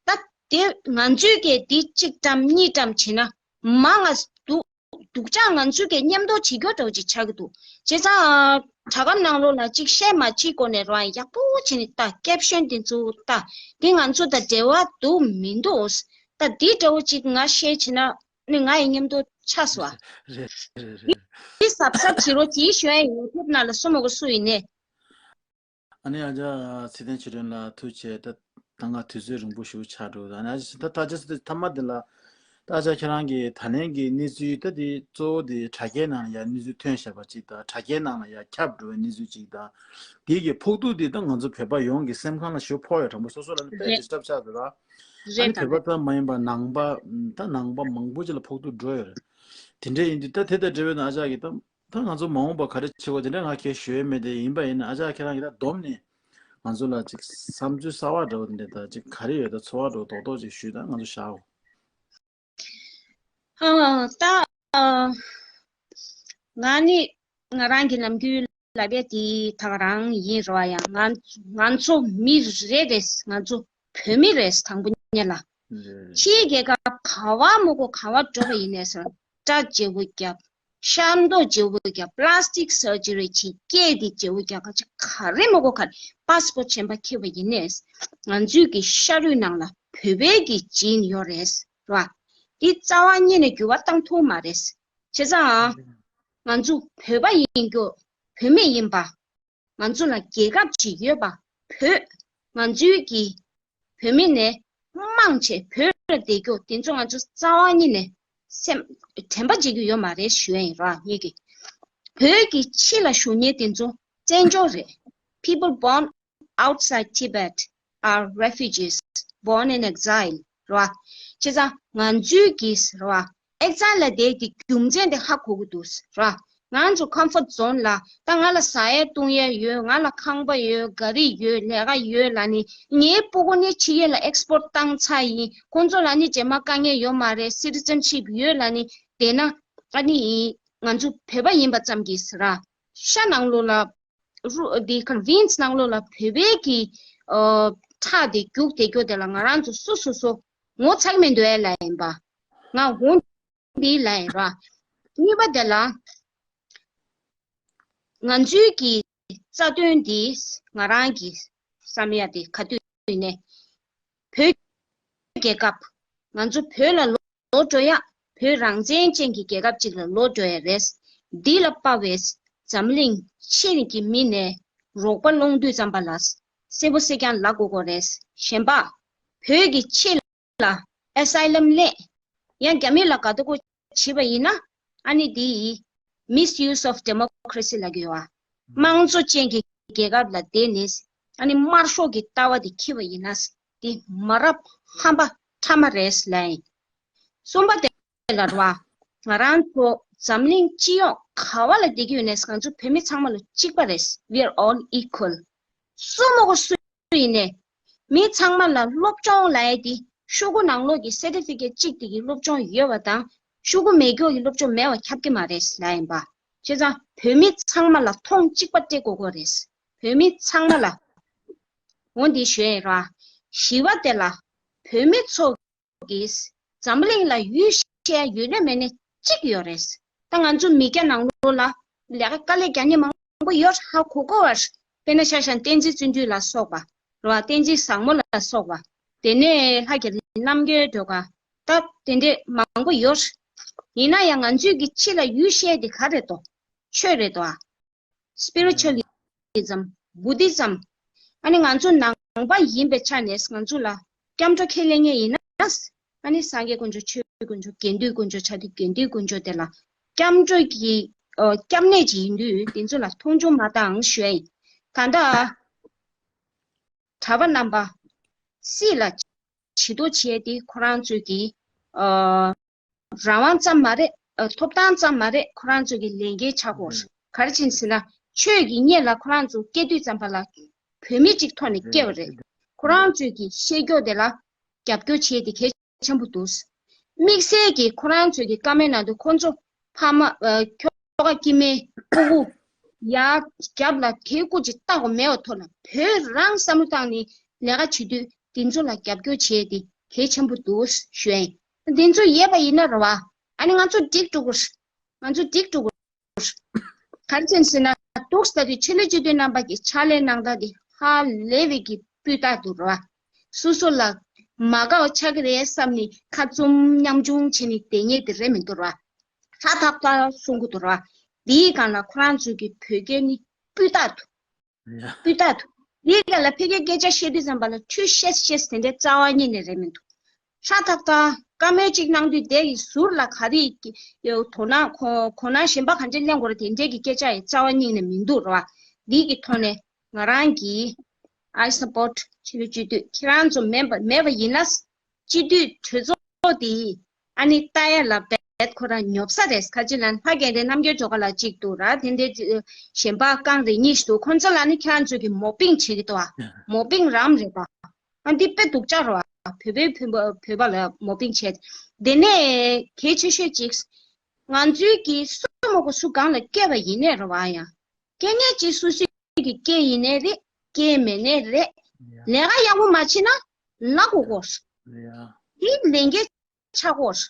ད་དེ་ང་ཚོས་ཀྱིས་འདི་གཅིག་བཀྲམ་གཉིས་བཀྲམ་བྱས་ན་མ་ང་སྡུག་སྡུག་ཅག་ང་ཚོས་ཀྱིས་མཉམ་དུ་བྱེད་རྒྱུ་འདྲ་བོ་ཅིག་ཆགས་ཀྱི་འདུག་བྱས་ཙང་དྲ་སྒམ་ནང་ལོགས་ལ་ཅིག་བཤད་མ་བྱེད་སྒོ་ནས་རང་ཡག་པོ་བྱས་ནས་ལྟ། caption དེ་ཚོ་ལྟ། འདི་ང་ཚོ་དང་འབྲེལ་བ་འདུག་མི་འདུག་ད་འདི་འདྲ་བོ་ཅིག་ང་བཤད་བྱས་ན་ནི་ང་ཡི་མཉམ་དུ་ཆགས་སོང་ཨ། རེད་རེད་རེད། འདི་གཟབ་གཟབ་བྱེད་རོགས་གྱིས་ཞུ་ཡ་ཡིན། ཡུ་ཊུབ་ནང་ལ་སུ་མ་གོ་སུ་ཡིན་ནས། ཨ་ནི་ཨ་ཅག་ཚེ་བརྟན་ཆོས་སྒྲོན་ལགས་ཐུགས་རྗེ་ཆེ། ད་ད་ང་དུས་ཚོད་རིང་པོ་ཞིག་ཆགས་འགྲོ། ཨ་ནི་ཨ་ཅག་ད་ད་ཅག་ཚེ་མཐའ་མ་འདི་ལ་ད་ཨ་ཅག་ཁྱེད་རང་གིས་ད་ལན་གྱི་གནས་ཚུལ་ད་འདི་གཙོ་བོ་འདི་དྲ་རྒྱའི་ནང་ལ་ཡ་གནས་ཚུལ་ཐོན་བཞག་པ་ཅིག་དང་དྲ་རྒྱའི་ནང་ལ་ཡ་ཁྱབ་འགྲོ་བའི་གནས་ཚུལ་ཅིག་དང་འདི་གི་ཕོག་ཐུག་འདི་ད་ང་ཚོ་བོད་པ་ཡོངས་ཀྱི་སེམས་ཁམས་ལ་ཞེ་པོ་ཕོག་ཡོད། དྲང་པོ་སོ་སོ་ལ་ནི་དཔེ་རེད། ཌི་སི་ཊབ་ཆགས་འདུག་ར། ཨ་རེད་ནི་ད། བོད་པ་ཙམ་མ་ཡིན་པར་ནང་པ་ད་ནང་པ་མང་པོ་ཅིག་ལ་ཕོག་ཐུག་འགྲོ་ཡོད་རེད། དེ་འདྲ་ཡིན་དུས་ད་དེ་དང་འབྲེལ་བའི་ནང་ཨ་ཅག་གིས་ད། ད་ང་ཚོ་མ་འོངས་པ་ག་རེ་བྱེད་དགོས་དེ་འདྲ་ང་གས་ཞུ་ཡས་མེད། དེ་ཡིན་པ་ཡིན་ན་ཨ་ཅག་ཁྱེད་རང་གིས་ད་བསྡོམས་ནས་ང་ཚོ་ལ་ཅིག་བསམ་ཚུལ་གསར་བ་འདྲ་བོ་དེ་འདྲ་ད་ཅིག་ག་རེ་ཡོད་ད་ཚོར་བ་འདྲ་བོ་རྡོག་རྡོག་ཅིག་ཞུས་ད་ང་ཚོ་བཞག་འོ། ཨ་ད་ཨ་ང་ནི་ང་རང་གི་ནམ་རྒྱུན་ལབ་ཡ་དེ་ད་ག་རང་ཡིན་རོ། ཡ་ང་ང་ཚོ་མི་རེ་རེད། ང་ཚོ་བོད་མི་རེད། དང་པོ་ཉིད་ལ་རེད། ཕྱིའི་རྒྱལ་ཁབ་ག་བ་མ་གོ་ག་བ་འགྲོ་བ་ཡིན་ནས་སོ་སྐྲ་བརྗེ་པོ་བརྒྱབ། ཤ་མདོག་བརྗེ་པོ་རྒྱག་པ་ལ་སི་ཊིག་སར་ཇི་རི་བྱེད། སྐད་དེ་བརྗེ་པོ་རྒྱག་ག་ཅིག་ག་རེ་མ་དགོས་ག་རེ། པ་སི་པོར་ཊི་གཞན་པ་འཁྱེར་བ་ཡིན་ནས་ང་ཚོའི་གི་ཤ་རུས་ནང་ལ་བོད་པའི་གི་ཇིན་ཡོད་རེད་ར། འདི་རྩ་བ་ཉིད་ནས་འགྱུར་བ་བཏང་ཐུབ་མ་རེད། བྱས་ཙང་ང་ཚོ་བོད་པ་ཡིན་རྒྱུ་བོད་མི་ཡིན་པ། ང་ཚོ་ལ་རྒྱལ་ཁབ་ཅིག་ཡོད་པ། བོད་ང་ཚོའི་གི་བོད་མི་ནས་མང་ཆེ་བོད་ལ་བསྡད་རྒྱུ་དེ་ཚོ་ང་ཚོ་རྩ་བ་ཉིད་ནས་སེམས་དྲན་པ་བརྗེད་རྒྱུ་ཡོད་མ་རེད་ཞུ་ཡ་ཡིན་ར། ངེད་ཀྱི་བོད་ཀྱི་ཕྱི་ལ་བཞུགས་མཁན་དེ་ཚོ་བཙན་བྱོལ་རེད། People born outside Tibet are refugees, born in exile ར། བྱས་ཙང་ང་ཚོའི་གི་ར་ཨེག་ཛལ་ལ་བསྡད་དེ་རྒྱུ་མཚན་དེ་ཧ་གོ་གི་འདུག་ར། ང་ཚོ་ཀམ་ཕོར་ཊི་ཛོན་ལ་ད་ང་ལ་ཟ་ཡས་བཏུང་ཡས་ཡོད། ང་ལ་ཁང་པ་ཡོད། ག་རི་ཡོད། ལས་ཀ་ཡོད་ལབ་ནི་ངའི་སྤུ་གུ་ནི་ཕྱི་རྒྱལ་ལ་ཨེག་སི་པོར་ཊི་བཏང་ཚར་ཡིན། ཁོང་ཚོ་ལ་ནི་རྗེས་མ་དཀའ་ངལ་ཡོད་མ་རེད། སི་ཊི་ཛན་ཤིབ་ཡོད་ལབ་ནི་བསྡད་ན་ཨ་ནི་ང་ཚོ་བོད་པ་ཡིན་པ་ཙམ་གྱིས་ར་ཤ་ནང་ལོགས་ལ་རུ་འདི་ཁར་ཝིན་སི་ནང་ལོགས་ལ་བོད་པའི་གི་ཨ་ཁྲག་དེ་རྒྱུག་བསྡད་རྒྱུ་དེ་ལ་ང་རང་ཚོ་སོ་སོ་སོ་ངོ་ཚ་གི་མི་འདུག་ཨེ་ལབ་ཡིན་པ། ང་འོ་འདི་ལབ་ཡིན་ར། གཉིས་པ་དེ་ལ་ང་ཚོའི་གི་རྩ་དོན་འདི་ང་རང་གི་བསམ་ཡ་དེ་ག་དུས་ཡིན་ནའི་བོད་རྒྱལ་ཁབ་ང་ཚོ་བོད་ལ་ལོག་ལོག་འགྲོ་ཡ། བོད་རང་བཙན་ཅན་གྱི་རྒྱལ་ཁབ་ཅིག་ལ་ལོག་འགྲོ་ཡ་རེད། འདི་ལ་དཔའ་བའི་འཛམ་གླིང་ཕྱི་གི་མི་ནས་རོགས་པ་སློང་དུས་ཙམ་པ་ལ་གསལ་པོ་གསལ་རྐྱང་ལབ་དགོས་ཀྱི་རེད། གཞན་པ་བོད་ཀྱི་ཕྱི་ལ་ཨེ་སའི་ལམ་སླེབས། ཡང་རྒྱ་མི་ལ་དགའ་དགོས་བྱས་པ་ཡིན་ན་ཨ་ནི་འདི་misuse of democracy ལབ་ཀྱི་ཡོད་པ། དམངས་གཙོ་ཅན་གྱི་རྒྱལ་ཁབ་ལ་བསྡད་ནས་ཨ་ནི་དམར་ཤོག་གི་ལྟ་བ་དེ་འཁྱེར་བ་ཡིན་ན་འདི་མ་རབས་ཧམ་པ་ཕྲ་མ་རེད་ལབ་ཡིན། གསུམ་པ་དེ་ལ་ར་བ། ང་རང་ཚོ་འཛམ་གླིང་སྤྱི་ཡོངས་ག་བ་ལ་བསྡད་ཀྱི་ཡོད་ནས་ང་ཚོ་བོད་མི་ཚང་མ་ལ་གཅིག་པ་རེད། We are all equal. སུ་མོ་གོ་སུ་ཡིན་ནས་མི་ཚང་མ་ལ་སློབ་སྦྱོང་ལབ་ཡས་དེ་ཤོག་གུ་ནང་ལོགས་ཀྱི་སེར་ཊི་ཕི་ཀེཊ་གཅིག་དེ་གི་སློབ་སྦྱོང་ཡོད་པ་དང་ཤོག་གུ་མེད་རྒྱུ་གི་སློབ་སྦྱོང་མེད་པ་ཁྱབ་ཀྱི་མ་རེད་ལབ་ཡིན་པ། བྱས་ཙང་བོད་མི་ཚང་མ་ལ་མཐོང་གཅིག་པ་སྤྲད་དགོས་ཀྱི་རེད། བོད་མི་ཚང་མ་ལ། འོ་འདི་ཞུ་ཡིན་ར། བཞི་པ་དེ་ལ་བོད་མི་ཚོ་གིས་འཛམ་གླིང་ལ་ཡུལ་བཤད་ཡོད་ན་མེད་ན་གཅིག་ཡོད་རེད། ད་ང་ཚོ་མི་སྐྱ་ནང་ལོགས་ལ་ལས་ཀ་དཀའ་ལས་རྒྱག་མཁན་མང་པོ་ཡོད་ཧ་གོ་གོ་བར། དཔེར་ན་ཆ་བཞག་བསྟན་འཛིན་བརྩོན་འགྲུས་ལ་སོགས་པ་རེད་བ། བསྟན་འཛིན་བཟང་མོ་ལ་སོགས་པ། དེ་ནས་ལྷ་རྒྱ་རྣམ་རྒྱལ་སྒྲོལ་དཀར། ད་དེ་འདྲས་མང་པོ་ཡོད། ཡིན་ན་ཡང་ང་ཚོའི་གི་ཕྱི་ལ་ཡུལ་བཤད་དེ་ག་རེད་དོ། ཆོས་རེད་དོ། Spiritualism, Buddhism. ཨ་ནི་ང་ཚོ་ནང་པ་ཡིན་པའི་ཆ་ནས་ང་ཚོ་ལ་སྐྱབས་འགྲོ་ཁས་ལེན་མཁན་ཡིན་ན། ཨ་ནི་སངས་རྒྱས་དཀོན་མཆོག་ཆོས་དཀོན་མཆོག་དགེ་འདུན་དཀོན་མཆོག་ཆ་དེ་དགེ་འདུན་དཀོན་མཆོག་དེ་ལ་སྐྱབས་འགྲོ་གི་ཨ་སྐྱབས་གནས་ཅིག་ཡིན་དུས་དེ་ཚོ་ལ་མཐོང་ཆུང་མ་བཏང་ཞུ་ཡ་ཡིན། ད་ལྟ་གྲྭ་པ་རྣམ་པ་སྲིད་ལ་བྱི་དོར་བྱས་ཏེ་ཁོ་རང་ཚོས་ཀྱི་ཨ། རང་དབང་ཙམ་མ་རེད། ཨ། ཐོབ་ཐང་ཙམ་མ་རེད། ཁོ་རང་ཚོ་གི་ལས་འགན་ཆགས་ཀྱི་ཡོད་རེད། ག་རེ་བྱས་ཟེར་ན་ཆོས་ཀྱི་གནས་ལ་ཁོ་རང་ཚོ་སྐྱེས་དུས་ཙམ་པ་ལ་བོད་མི་གཅིག་ཐོག་ནས་སྐྱེས་པ་རེད། ཁོ་རང་ཚོས་ཀྱི་ཤེས་རྒྱུ་དེ་ལ་རྒྱབ་སྐྱོར་བྱས་ཏེ་གལ་ཆེན་པོ་འདུག་དམིགས་བསལ་གྱིས་ཁོ་རང་ཚོས་ཀྱི་བཀའ་མོལ་གནང་དུས་ཁོ་ཚོ་ཕ་མ་ཨ། ཁྱོ་ག་སྐྱེ་དམན་སྤུ་གུ་ཡར་རྒྱབ་ལ་དེའི་སྐུ་ཅིག་བལྟ་དགོས་མེད་པ་ཐོག་ལ་བོད་རང་བསམ་བློ་བཏང་ནས་ལས་ཀ་བྱེད་དུས་དེ་ཚོ་ལ་རྒྱབ་སྐྱོར་བྱས་ཏེ་གལ་ཆེན་པོ་འདུག་ཞུ་ཡ་ཡིན། དེ་ཚོ་ཡོད་པ་ཡིན་ན་རེད་བ། ཨ་ནི་ང་ཚོ་འགྲིག་འགྲོ་གི་རེད། ང་ཚོ་འགྲིག་འགྲོ་གི་རེད། ག་རེ་བྱས་ཟེར་ན་འདུག་ས་དེ་ཆོས་ལུགས་སྤྱི་འཐུས་རྣམ་པ་གི་ཕྱག་ལས་གནང་སྟངས་དེ་ཧ་ལས་པའི་གི་སྤུས་དག་འདུག་རེད་བ། སོ་སོ་ལ་མ་དགའ་བ་ཆགས་ཀྱི་རེད་བསམ་ནས་ཁ་བཙུམ་ཉམ་ཆུང་བྱས་ནས་བསྡད་མཁན་དེ་རེད་མི་འདུག་རེད་བ། ཧྲ་ཐག་ཐག་གསུང་གི་འདུག་རེད་བ། དེའི་སྒང་ལ་ཁོ་རང་ཚོའི་གི་བོད་སྐད་ནི་སྤུས་དག་འདུག་ཡ། སྤུས་དག་འདུག་དེའི་སྒང་ལ་ཕ་གིའི་སྐད་ཆ་བཤད་དུས་ཙམ་པ་ལ་ཁྲུས་ཤེས་ཤེས་དེ་འདྲའི་རྩ་བ་ཉིད་ནས་རེད་མི་འདུག་ཧྲ་ཐག་ཐག་བཀའ་མོལ་གཅིག་གནང་དུས་དེ་གི་ཟུར་ལ་ག་རེ་ཡི་དོ་སྣང་ཁོ་དོ་སྣང་གཞན་པ་ག་འདྲས་ལེན་དགོས་རེད་དེ་འདྲས་ཀྱི་སྐད་ཆ་ཡི་རྩ་བ་ཉིད་ནས་མི་འདུག་རེད་བ། འདི་གི་ཐོག་ནས་ང་རང་གིས་I support ཆོས་ལུགས་སྤྱི་འཐུས་ཁྱེད་རང་ཚོ་མེད་པ་མེད་པ་ཡིན་ན་སྤྱི་འཐུས་གྲོས་ཚོགས་འདི་ཨ་ནི་ལྟ་ཡ་ལ་རྦད་ཁོ་རང་ཉོབ་ས་རེད། ཁ་ཅིག་ལ་ལྷ་རྒན་རེད་རྣམ་རྒྱལ་སྒྲོལ་དཀར་ལགས་གཅིག་འདུག་ར་དེ་འདྲས་གཞན་པ་རྐང་རེ་གཉིས་ཤིག་འདུག་ཁོང་ཚོ་ལ་ནི་ཁྱེད་རང་ཚོ་གི་མོ་པིང་བྱེད་ཀྱི་འདུག་ཨ། མོ་པིང་རམ་རེད་པ། ཨ་འདི་དཔེ་སྡུག་ཅག་རེད་བ། བོད་པའི་བོད་པ་བོད་པ་ལ་མོ་པིང་བྱས། དེ་ནས་གལ་ཆེ་ཤོས་གཅིག་ང་ཚོའི་གི་སུ་མ་གོ་སུ་གང་ལ་སྐྱེས་པ་ཡིན་ནའི་རེད་བ། ཡང་སྐྱེ་མཁན་གཅིག་སུ་སུའི་གི་སྐྱེས་ཡིན་ནའི་རེད། སྐྱེས་མེད་ནའི་རེད། ལས་ཀ་ཡག་པོ་མ་བྱེད་ན་ལབ་དགོས་གོ། འདི་ལས་འགན་ཆགས་གོ།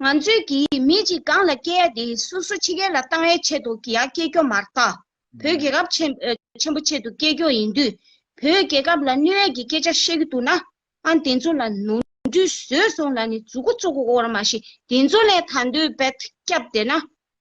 ང་ཚོས་ཀྱིས་མི་གཅིག་སྒང་ལ་སྐྱེལ་ཡ་དེ་སོ་སོ་ཕྱི་རྒྱལ་ལ་བཏང་ཡའི་ཆེད་དུ་ཡར་སྐྱེལ་རྒྱུ་མ་རེད་ད། བོད་རྒྱལ་ཁབ་ཆེན་ཨ་ཆེན་པོ་ཆེད་དུ་སྐྱེལ་རྒྱུ་ཡིན་དུས། བོད་རྒྱལ་ཁབ་ལ་གནོད་ཡ་གི་སྐད་ཆ་བཤད་ཀྱི་འདུག་ན། ཨ་དེ་ཚོ་ལ་ནོར་འཁྲུལ་བཟོས་སོང་ལབ་ནས་མཛུབ་གུ་བཙུགས་དགོས་ར་མ་གཞི། དེ་ཚོ་ལས་ད་འདོད་བེད་སྐྱབས་བསྡད་ན།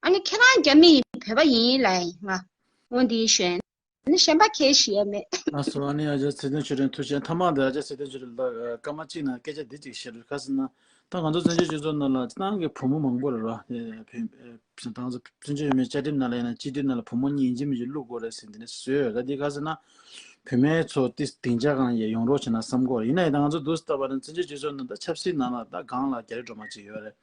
ཨ་ནི་ཁྱེད་རང་རྒྱ་མི་ཡིན་བོད་པ་ཡིན་ལབ་ཡིན་ང་། འོ་འདི་ཞོན། ཨ་ནི་གཞན་པ་གལ་ཞིག་ཡོད་མེད། ལགས་སོ། ཨ་ནི་ཨ་ཅག་ཚེ་བརྟན་ཆོས་སྒྲོན་ཐུགས་རྗེ་ཆེ། མཐའ་མ་དེ་ཨ་ཅག་ཚེ་བརྟན་ཆོས་སྒྲོན་ལགས་སྐར་མ་གཅིག་ནང་སྐད་ཆ་འདི་གཅིག་བཤད་རོགས། ག་ཟེར་ན། ད་ང་ཚོ་བཙན་བྱོལ་སྤྱི་ཚོགས་ནང་ལ་ཁྱེད་རང་གི་བུ་མོ་མང་པོ་རེད་བ། ཨེ་བོད་ཨེ་ད་ང་ཚོ་བཙན་བྱོལ་བོད་མིའི་བཅའ་ཁྲིམས་ནང་ལ་ཡིན་ན་སྤྱི་འཐུས་ནང་ལ་བུ་མོ་གཉིས་ཡིན་གཅིག་མིན་གཅིག་བླུག་དགོས་རེད་ཟེར་འདི་ནས་བཟོས་ཡོད། ད་འདི་ག་ཟེར་ན། བུད་མེད་ཚོ་ཏི་སྡིངས་ཆ་སྒང་ཡ་ཡོང་རོགས་བྱེད་ན་བསམ་གྱི་ཡོད་རེད། ཡིན་ན་ཡང་ད་ང་ཚོ་འདུག་སེ་ལྟ་བ་ན་བཙན་བྱོལ་སྤྱི་ཚོགས་ནང་ད་ཆབ་སྲིད་ནང་ལ་ད་སྒང་ལ་རྒྱ་རི་སྒྲོལ་མ་གཅིག་ཡོད་རེད།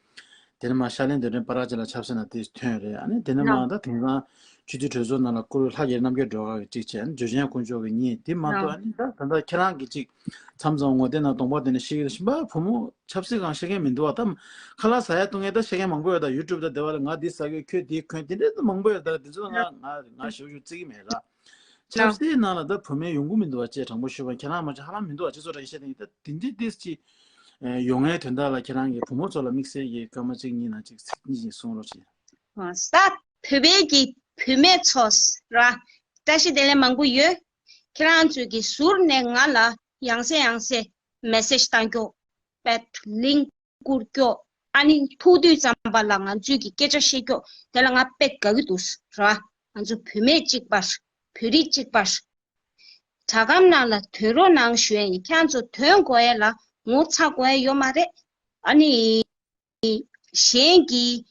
དེ་ནས་མ་ཤར་གླིང་དོན་ལྡན་པ་ར་ཅིག་ལ་ཆབ་སྲིད་ནང་དེ་ཐོན་རེད། ཨ་ནི་དེ་ནས་མ་ད་དེང་སང་སྤྱི་འཐུས་གྲོས་ཚོགས་ནང་ལ་བཀུར་འོས་ལྷ་རྒྱལ་རྣམ་རྒྱལ་སྒྲོལ་དཀར་གྱིས་གཅིག་བྱས། ཨ་ནི་ཇོ་ཆེན་དཀོན་མཆོག་གིས་གཉིས། དེ་མ་གཏོགས་ཨ་ནི་ད་ད་ལྟ་ཁྱེད་རང་གིས་གཅིག་མཚམས་མཚམས་ངོ་དེབ་ནང་གདོང་པ་དེ་ནས་ཤེས་ཀྱི་རེད། ཤིང་པ་བུ་མོ་ཆབ་སྲིད་སྒང་ཤེས་མཁན་མི་འདུག་བ། ད་ཁ་ལག་ཟ་ཡ་བཏུང་མཁན་ད་ཤེས་མཁན་མང་པོ་ཡོད། ད་ཡུ་ཊུབ་ད་དེ་བ་ལ་ང་འདི་ཟ་གི་ཡོད་ཁྱོད་འདི་གོན་དེ་འདྲ་ད་མང་པོ་ཡོད། ད་དེ་ཚོ་ང་ང་ང་ཞུ་ཞུ་བརྩི་གི་མེད་ར། ཆབ་སྲིད་ནང་ལ་ད་བུད་མེད་ཡོང་གི་མི་འདུག་བ། ཅེས་དྲང་པོ་ཞུས་པ་ཁྱེད་རང་མ་ཆ་ཧ་ལམ་མི་འདུག་བ། སྤྱི་ཚོགས་དྲ་ཤེས་དེ་ད་དེ་འདི་ཏིས་ཅི་ཡོང་ངའི་དོན་དག་ལ་ཁྱེད་རང་གི་བུ་མོ་ཚོ་ལ་དམིགས་བསལ་གྱི་སྐར་མ་གཅིག་གཉིས་ནང་གཅིག་ཚིག་གཉིས་ཤིག་གསུང་རོགས་བྱེད། ས་བོད་པའི་གི་བུད་མེད་ཚོ་ར་བཀྲ་ཤིས་བདེ་ལེགས་མང་པོ་ཡོད། ཁྱེད་རང་ཚོས་ཀྱི་ཟུར་ནས་ང་ལ་ཡང་སེ་ཡང་སེ་མེ་སེཇ་བཏང་རྒྱུ། པད་ལིང་བསྐུར་སྐྱོ། ཨ་ནི་ཐུག་དུས་ཙམ་པ་ལ་ང་ཚོས་ཀྱི་སྐད་ཆ་བཤད་སྐྱོ་དེ་ལ་ང་དཔེ་དགའ་གི་འདུག་ར། ང་ཚོ་བུད་མེད་གཅིག་པར་བོད་རིགས་གཅིག་པར་དྲ་སྒམ་ནང་ལ་སྡོད་རོགས་གནང་ཞུ་ཡ་ཡིན། ཁྱེད་རང་ཚོ་དོན་གོ་ཡ་ལ་ངོ་ཚ་དགོས་ཡ་ཡོད་མ་རེད། ཨ་ནི་གཞན་གྱིས་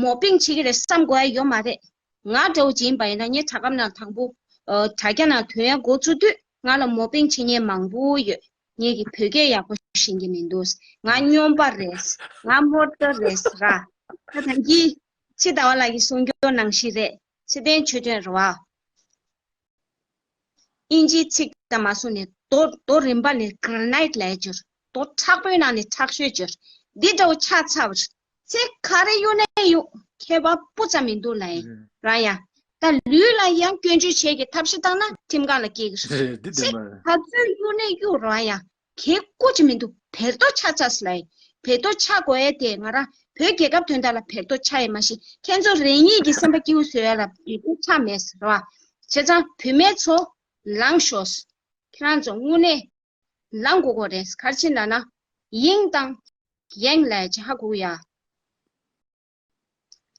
མོ་པིང་བྱེད་ཀྱི་རེད་བསམ་དགོས་ཡ་ཡོད་མ་རེད། ང་འདྲ་བོ་ཅིག་ཡིན་པ་ཡིན་ན་ངས་དྲ་སྒམ་ནང་དང་པོ་ཨ་དྲ་རྒྱ་ནང་ཐོན་ཡ་འགོ་བཙུགས་དུས་ང་ལ་མོ་པིང་བྱེད་མཁན་མང་པོ་ཡོད། ངས་ཀྱི་བོད་སྐད་ཡག་པོ་ཤེས་ཀྱི་མི་འདུག་ང་སྨྱོན་པ་རེད། ང་མོ་ཊ་རེད་ར། ད་ཐང་གི་ཕྱི་ཟླ་བ་ལགས་ཀྱིས་གསུང་རྒྱུ་ནང་བཞིན་རེད། ཚེ་བརྟན་ཆོས་སྒྲོན་རེད་བ། ཨིན་ཇིའི་ཚིག་དང་མ་སོང་ནས་རྡོ་རྡོ་རིམ་པ་ནས་གྷ་ར་ནའིཊ་ལས་སྦྱོར། རྡོ་མཁྲེགས་པོའི་ནང་ནས་མཁྲེགས་ཤོས་སྦྱོར། འདི་འདྲ་བོ་ཆགས་ཚར་བ་རེད། ཚེ་ག་རེ་གཡུག་ནས་གཡུག་ཁྱད་པར་སྤུ་ཙམ་མི་འདུག་ལབ་ཡིན་ར་ཡ། ད་ལུས་ལ་ཡང་སྐྱོན་བརྗོད་བྱེད་ཀྱི་ཐབས་ཤེས་བཏང་ན་ཁྲིམས་ཁང་ལ་སྐྱེལ་གི་རེད། འདི་ཚེ་བདེན་པ་རེད། ག་ཚོད་གཡུག་ནས་གཡུག་ར་ཡ། གལ་ཀོ་ཅི་མི་འདུག་བེར་ཏོ་ཆགས་ཚར་སོང་ལབ་ཡིན། བེར་ཏོ་ཆགས་དགོས་ཡ་དེ་ང་རང་བོད་རྒྱལ་ཁབ་དོན་དག་ལ་བེར་ཏོ་ཆགས་ཡིན་མ་གཞི་ཁྱེད་ཚོ་རང་ཉིད་ཀྱི་སེམས་པ་སྐྱིད་པོ་བཟོ་ཡ་ལ་བེར་ཏོ་ཆགས་མེད་ཟེར་བ། བྱས་ཙང་བུད་མེད་ཚོ་ལངས་ཤོག་ཁྱེད་རང་ཚོ་དངོས་གནས་ལངས་དགོས་དགོས་རེད། ག་རེ་བྱས་ན་ན་ཡིན་དང་ཡེང་ལབ་ཅིག་ཧ་གོ་ཡ།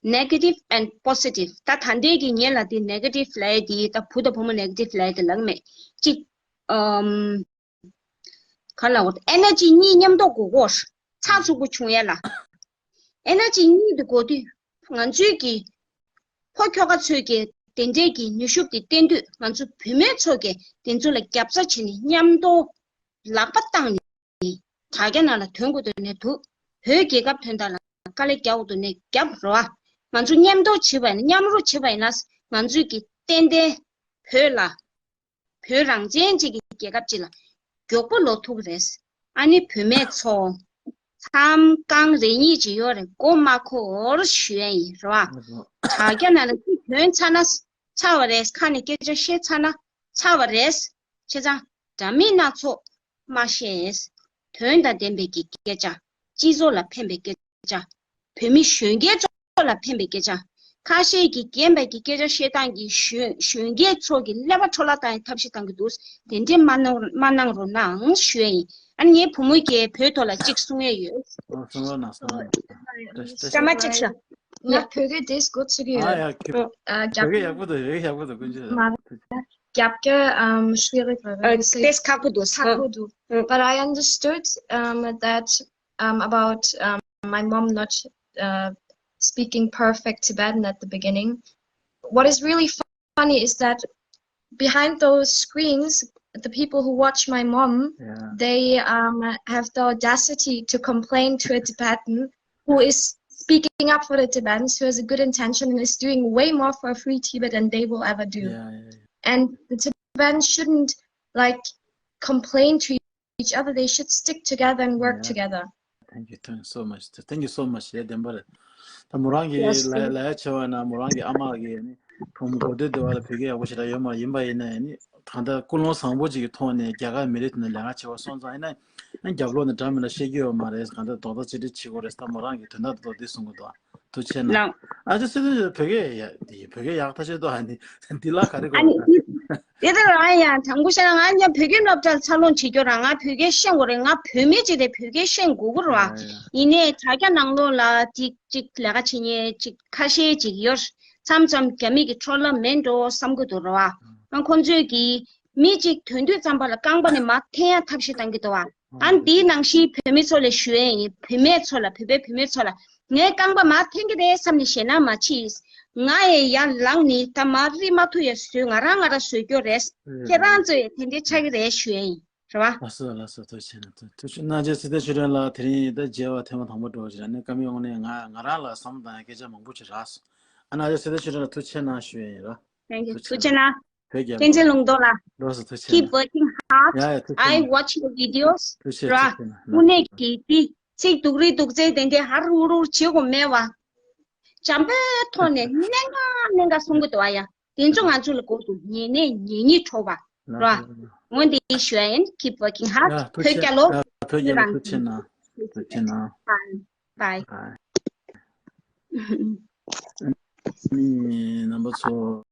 Negative and positive། ད་ད་ལྟའི་གི་ཉེ་ལ་དེ་negative་ལབ་ཡ་དེ་ད་བུ་དང་བུ་མོ་negative་ལབ་ཡ་དེ་ལབ་མེད་ཅིག་ཨམ། ག་ལ་འོ་ཨེ་ནར་ཇི་གཉིས་མཉམ་འདོགས་དགོས་གོ་ཚགས་ཚུད་པོ་བྱུང་ཡ་ལ། ཨེ་ནར་ཇི་གཉིས་དེ་དགོས་དུས་ང་ཚོའི་གི་ཕོ་ཁྱོ་ག་ཚོས་གི་དེ་འདྲའི་གི་ནུས་ཤུགས་དེ་བསྟན་དུས་ང་ཚོ་བུད་མེད་ཚོ་གི་དེ་ཚོ་ལ་རྒྱབ་རྩ་བྱས་ནས་མཉམ་དུ་ལག་པ་བཏང་ནས་དྲ་རྒྱ་ནང་ལ་ཐོན་དགོས་དོན་ནས་འདུག་བོད་རྒྱལ་ཁབ་དོན་དག་ལ་དཀའ་ལས་རྒྱག་དགོས་དོན་ནས་རྒྱབ་རོགས། ང་ཚོ་མཉམ་དུ་བྱེད་པ་ཡིན་ན་མཉམ་རུབ་བྱེད་པ་ཡིན་ན་ང་ཚོའི་གི་ཏན་ཏན་བོད་ལ་བོད་རང་བཙན་ཅིག་གི་རྒྱལ་ཁབ་ཅིག་ལ་མགྱོགས་པོ་ལོག་ཐུབ་ཀྱི་རེད། ཨ་ནི་བུད་མེད་ཚོ་མཚམས་རྐང་རེ་གཉིས་ཅིག་ཡོད་རེད། མགོ་མ་འཁོར་ཞུ་ཡ་ཡིན་རེད་བ། དྲ་རྒྱ་ནང་ལ་ཅིག་ཐོན་ཚར་ན་ཚར་བ་རེད། ཁ་ནས་སྐད་ཆ་བཤད་ཚར་ན་ཚར་བ་རེད། བྱས་ཙང་འདྲ་མིན་སྣ་ཚོགས་མ་བཤད། དོན་དང་ལྡན་པའི་གི་སྐད་ཆ། སྤྱི་ཚོགས་ལ་ཕན་པའི་སྐད་ཆ། བོད་མི་གཞོན་སྐྱེས་ཚོ་ལ་ཕན་པའི་སྐད་ཆ། ཁ་ཤས་ཀྱིས་རྒན་པ་གི་སྐད་ཆ་བཤད་སྟངས་ཀྱིས་གཞོན་གཞོན་སྐྱེས་ཚོ་གི་ཀླད་པ་འཕྲོ་བརླག་བཏང་ཡའི་ཐབས་ཤེས་བཏང་གི་འདུག་དེ་འདྲས་མ་གནང་མ་གནང་རོགས་གནང་ཞུ་ཡ་ཡིན། ཨ་ནི་ངའི་བུ་མོ་གིས་བོད་ཐོག་ལ་གཅིག་གསུང་ཡས་ཡོད། ཨོ་གསུང་རོགས་གནང་། གསུང་རོགས་གནང་། སྐར་མ་གཅིག་ཤོག་ང་བོད་སྐད་དེ་སྒོ་ཚུགས་ཀྱི་ཨ་ཡོད། ཡ་ཁྱོད་ཨ་བོད་སྐད་ཡག་པོ་འདུག་བོད་སྐད་ཡག་པོ་འདུག་ཀུན་སྤྱོད། མ་རྒྱབ་ཀྱི་ཨམ་ཤུ་རིག་ར་ར་ཨ་ཏེས་ཁག་པོ་འདུག་ཁག་པོ་འདུག But I understood um, that um, about um, my mom not uh, speaking perfect Tibetan at the beginning. What is really funny is that behind those screens, the people who watch my mom, yeah, they um, have the audacity to complain to a Tibetan who is speaking up for the Tibetans, who has a good intention and is doing way more for free Tibet than they will ever do. Yeah, yeah, yeah. And the Tibetans shouldn't like complain to each other. They should stick together and work, yeah, together. Thank you, thank you so much. Thank you so much. ཡ་བདེན་པ་རེད། ད་མོ་རང་གི་ལ་ལ་ཡ་ཆེ་བ་ན་མོ་རང་གི་ཨ་མ་གི་ནི་ ཕོ་མོ་གོ་ཐོས་འདི་བ་ལ་བོད་སྐད་ཡག་པོ་ཞེ་དྲག་ཡོད་མ་ཡིན་པ་ཡིན་ན་ནི་གང་ལྟར་ཀུན་སློང་བཟང་པོ་ཅིག་གི་ཐོག་ནས་རྒྱ་གར་མི་རིགས་དེ་ནས་ལས་ཀ་བྱེད་པ་སོང་ཙང་ཡིན་ན་རྒྱབ་ལོགས་ནས་འདྲ་མི་འདྲ་བཤད་རྒྱུ་ཡོད་མ་རེད། གང་ལྟར་རྡོག་རྡོག་གཅིག་སྒྲིལ་བྱེད་དགོས་རེད། ད་མོ་རང་གི་དོན་དག་དེ་ཚོ་འདི་གསུང་གི་འདུག་ཐུགས་རྗེ་ཆེ་གནང་། ལགས། ཨ་ཅེ་སི་ཏུ་བོད་སྐད་ཡ་འདི་བོད་སྐད་ཡག་ཐག་ཆོད་འདུག་ཨ་ནི་འདི་ལ་ག་རེ་ཨ་ནི་དགོས་དེ་དེ་ལ་ཡང་དྲང་པོ་བཤད་ན་ང་ཡང་བོད་སྐད་སློབ་གྲྭར་འཚར་ལོངས་བྱེད་རྒྱུ་རང་ང་བོད་སྐད་ཤེས་དགོས་རེད། ང་བོད་མི་ཅིག་རེད། བོད་སྐད་ཤེས་དགོས་ཀྱི་རེད་བ། ཡིན་ནའི་དྲ་རྒྱ་ནང་ལོགས་ལ་ཅིག་ཅིག་ལས་ཀ་བྱེད་མཁན་ཅིག་ཁ་ཤས་ཅིག་ཡོད། མཚམས་མཚམས་རྒྱ་མི་གི་འཕྲོ་བརླག་མེད་འགྲོ་བསམ་གྱི་འདུག་རེད་བ། ཨ་ཁོང་ཚོས་ཀྱིས་མི་གཅིག་ཐོན་དུས་ཙམ་པ་ལ་རྐང་པ་ནས་མར་འཐེན་ཡ་ཐབས་ཤེས་བཏང་གི་འདུག་བ། ཨ་འདིའི་ནང་བཞིན་བོད་མི་ཚོ་ལ་ཞུ་ཡས་ཡིན། བུད་མེད་ཚོ་ལ་བོད་པའི་བུད་མེད་ཚོ་ལ་ངའི་རྐང་པ་མར་འཐེན་གྱི་རེད་བསམ་ནས་ཞེད་སྣང་མ་བྱེད། ང་ཡི་ཡར་ལངས་ནས་ད་མར་རི་མ་ཐུག་ཡ་བཟོས་ང་རང་ང་རང་བཟོས་རྒྱུ་རེད། ཁྱེད་རང་ཚོ་ཡི་དེ་འདྲའི་ཆགས་ཀྱི་རེད་ཞུ་ཡས་ཡིན། རེད་བ། ལགས་སོ་ལགས་སོ། ཐུགས་རྗེ་ཆེ་གནང་། ཐུགས་ཐུགས་རྗེ་གནང་། ཨ་ཅེ་སི་ཏུ་ཆོས་སྒྲོན་ལགས་དེ་རིང་ད་མཇལ་བ་ཐེངས་མ་དང་པོ་འགྲོ་བ་ཞིག་རེད། ཨ་ནི་བཀའ་མོལ་དངོས་གནས་ང་ང་རང་ལ་བསམ་བློ་བཏང་ཡ་སྐད་ཆ་མང་པོ་ཅིག་རག་སོང་། ཨ་ནི་ཨ་ཅེ་སི་ཏུ་ཆོས་སྒྲོན་ལགས་ཐུགས་རྗེ་ཆེ་གནང་ཞུ་ཡ་ཡིན་ར། Thank you. ཐུགས་རྗེ་ཆེ་གནང་། བོད་རྒྱལ་ལོ། བསྟན་འཛིན་ལུང་རྟོགས་ལགས། ལགས་སོ་ཐུགས་རྗེ་ཆེ་གནང་། Keep working hard. ཡ་ཡ་ཐུགས་རྗེ་ཆེ་I གནང་། Watch your videos. ཐུགས་རྗེ་ཆེ་ར། ཐུགས་རྗེ་ཆེ་གནང་། དངོས་གནས་ཀྱི་དེ་ཚིག་སྡུག་རུས་སྡུག་ཚད་དེ་འདྲའི་ཧར་ཧུར་ཧུར་བྱེད་དགོས་མེད་བ། བྱམས་པའི་ཐོག་ནས་གནད་འགག་གནད་འགག་གསུང་གི་འདུག་བ་ཡ། དེ་ཚོ་ང་ཚོ་ལ་དགོས་འདུག་ཉན་ནས་ཉན་སྙིང་བྲོ་བ། ར། འོན་ཏེ་ཞུ་ཡ་ཡིན། Keep working hard. ཡ་ཐུགས་རྗེ་ཆེ། བོད་རྒྱལ་ལོ། ཡ་བོད་རྒྱལ་ལོ། ཐུགས་རྗེ་ཆེ་གནང་། ཐུགས་རྗེ་ཆེ་གནང་། Bye. Bye. Bye. ནི་རྣམ་པ་ཚོ།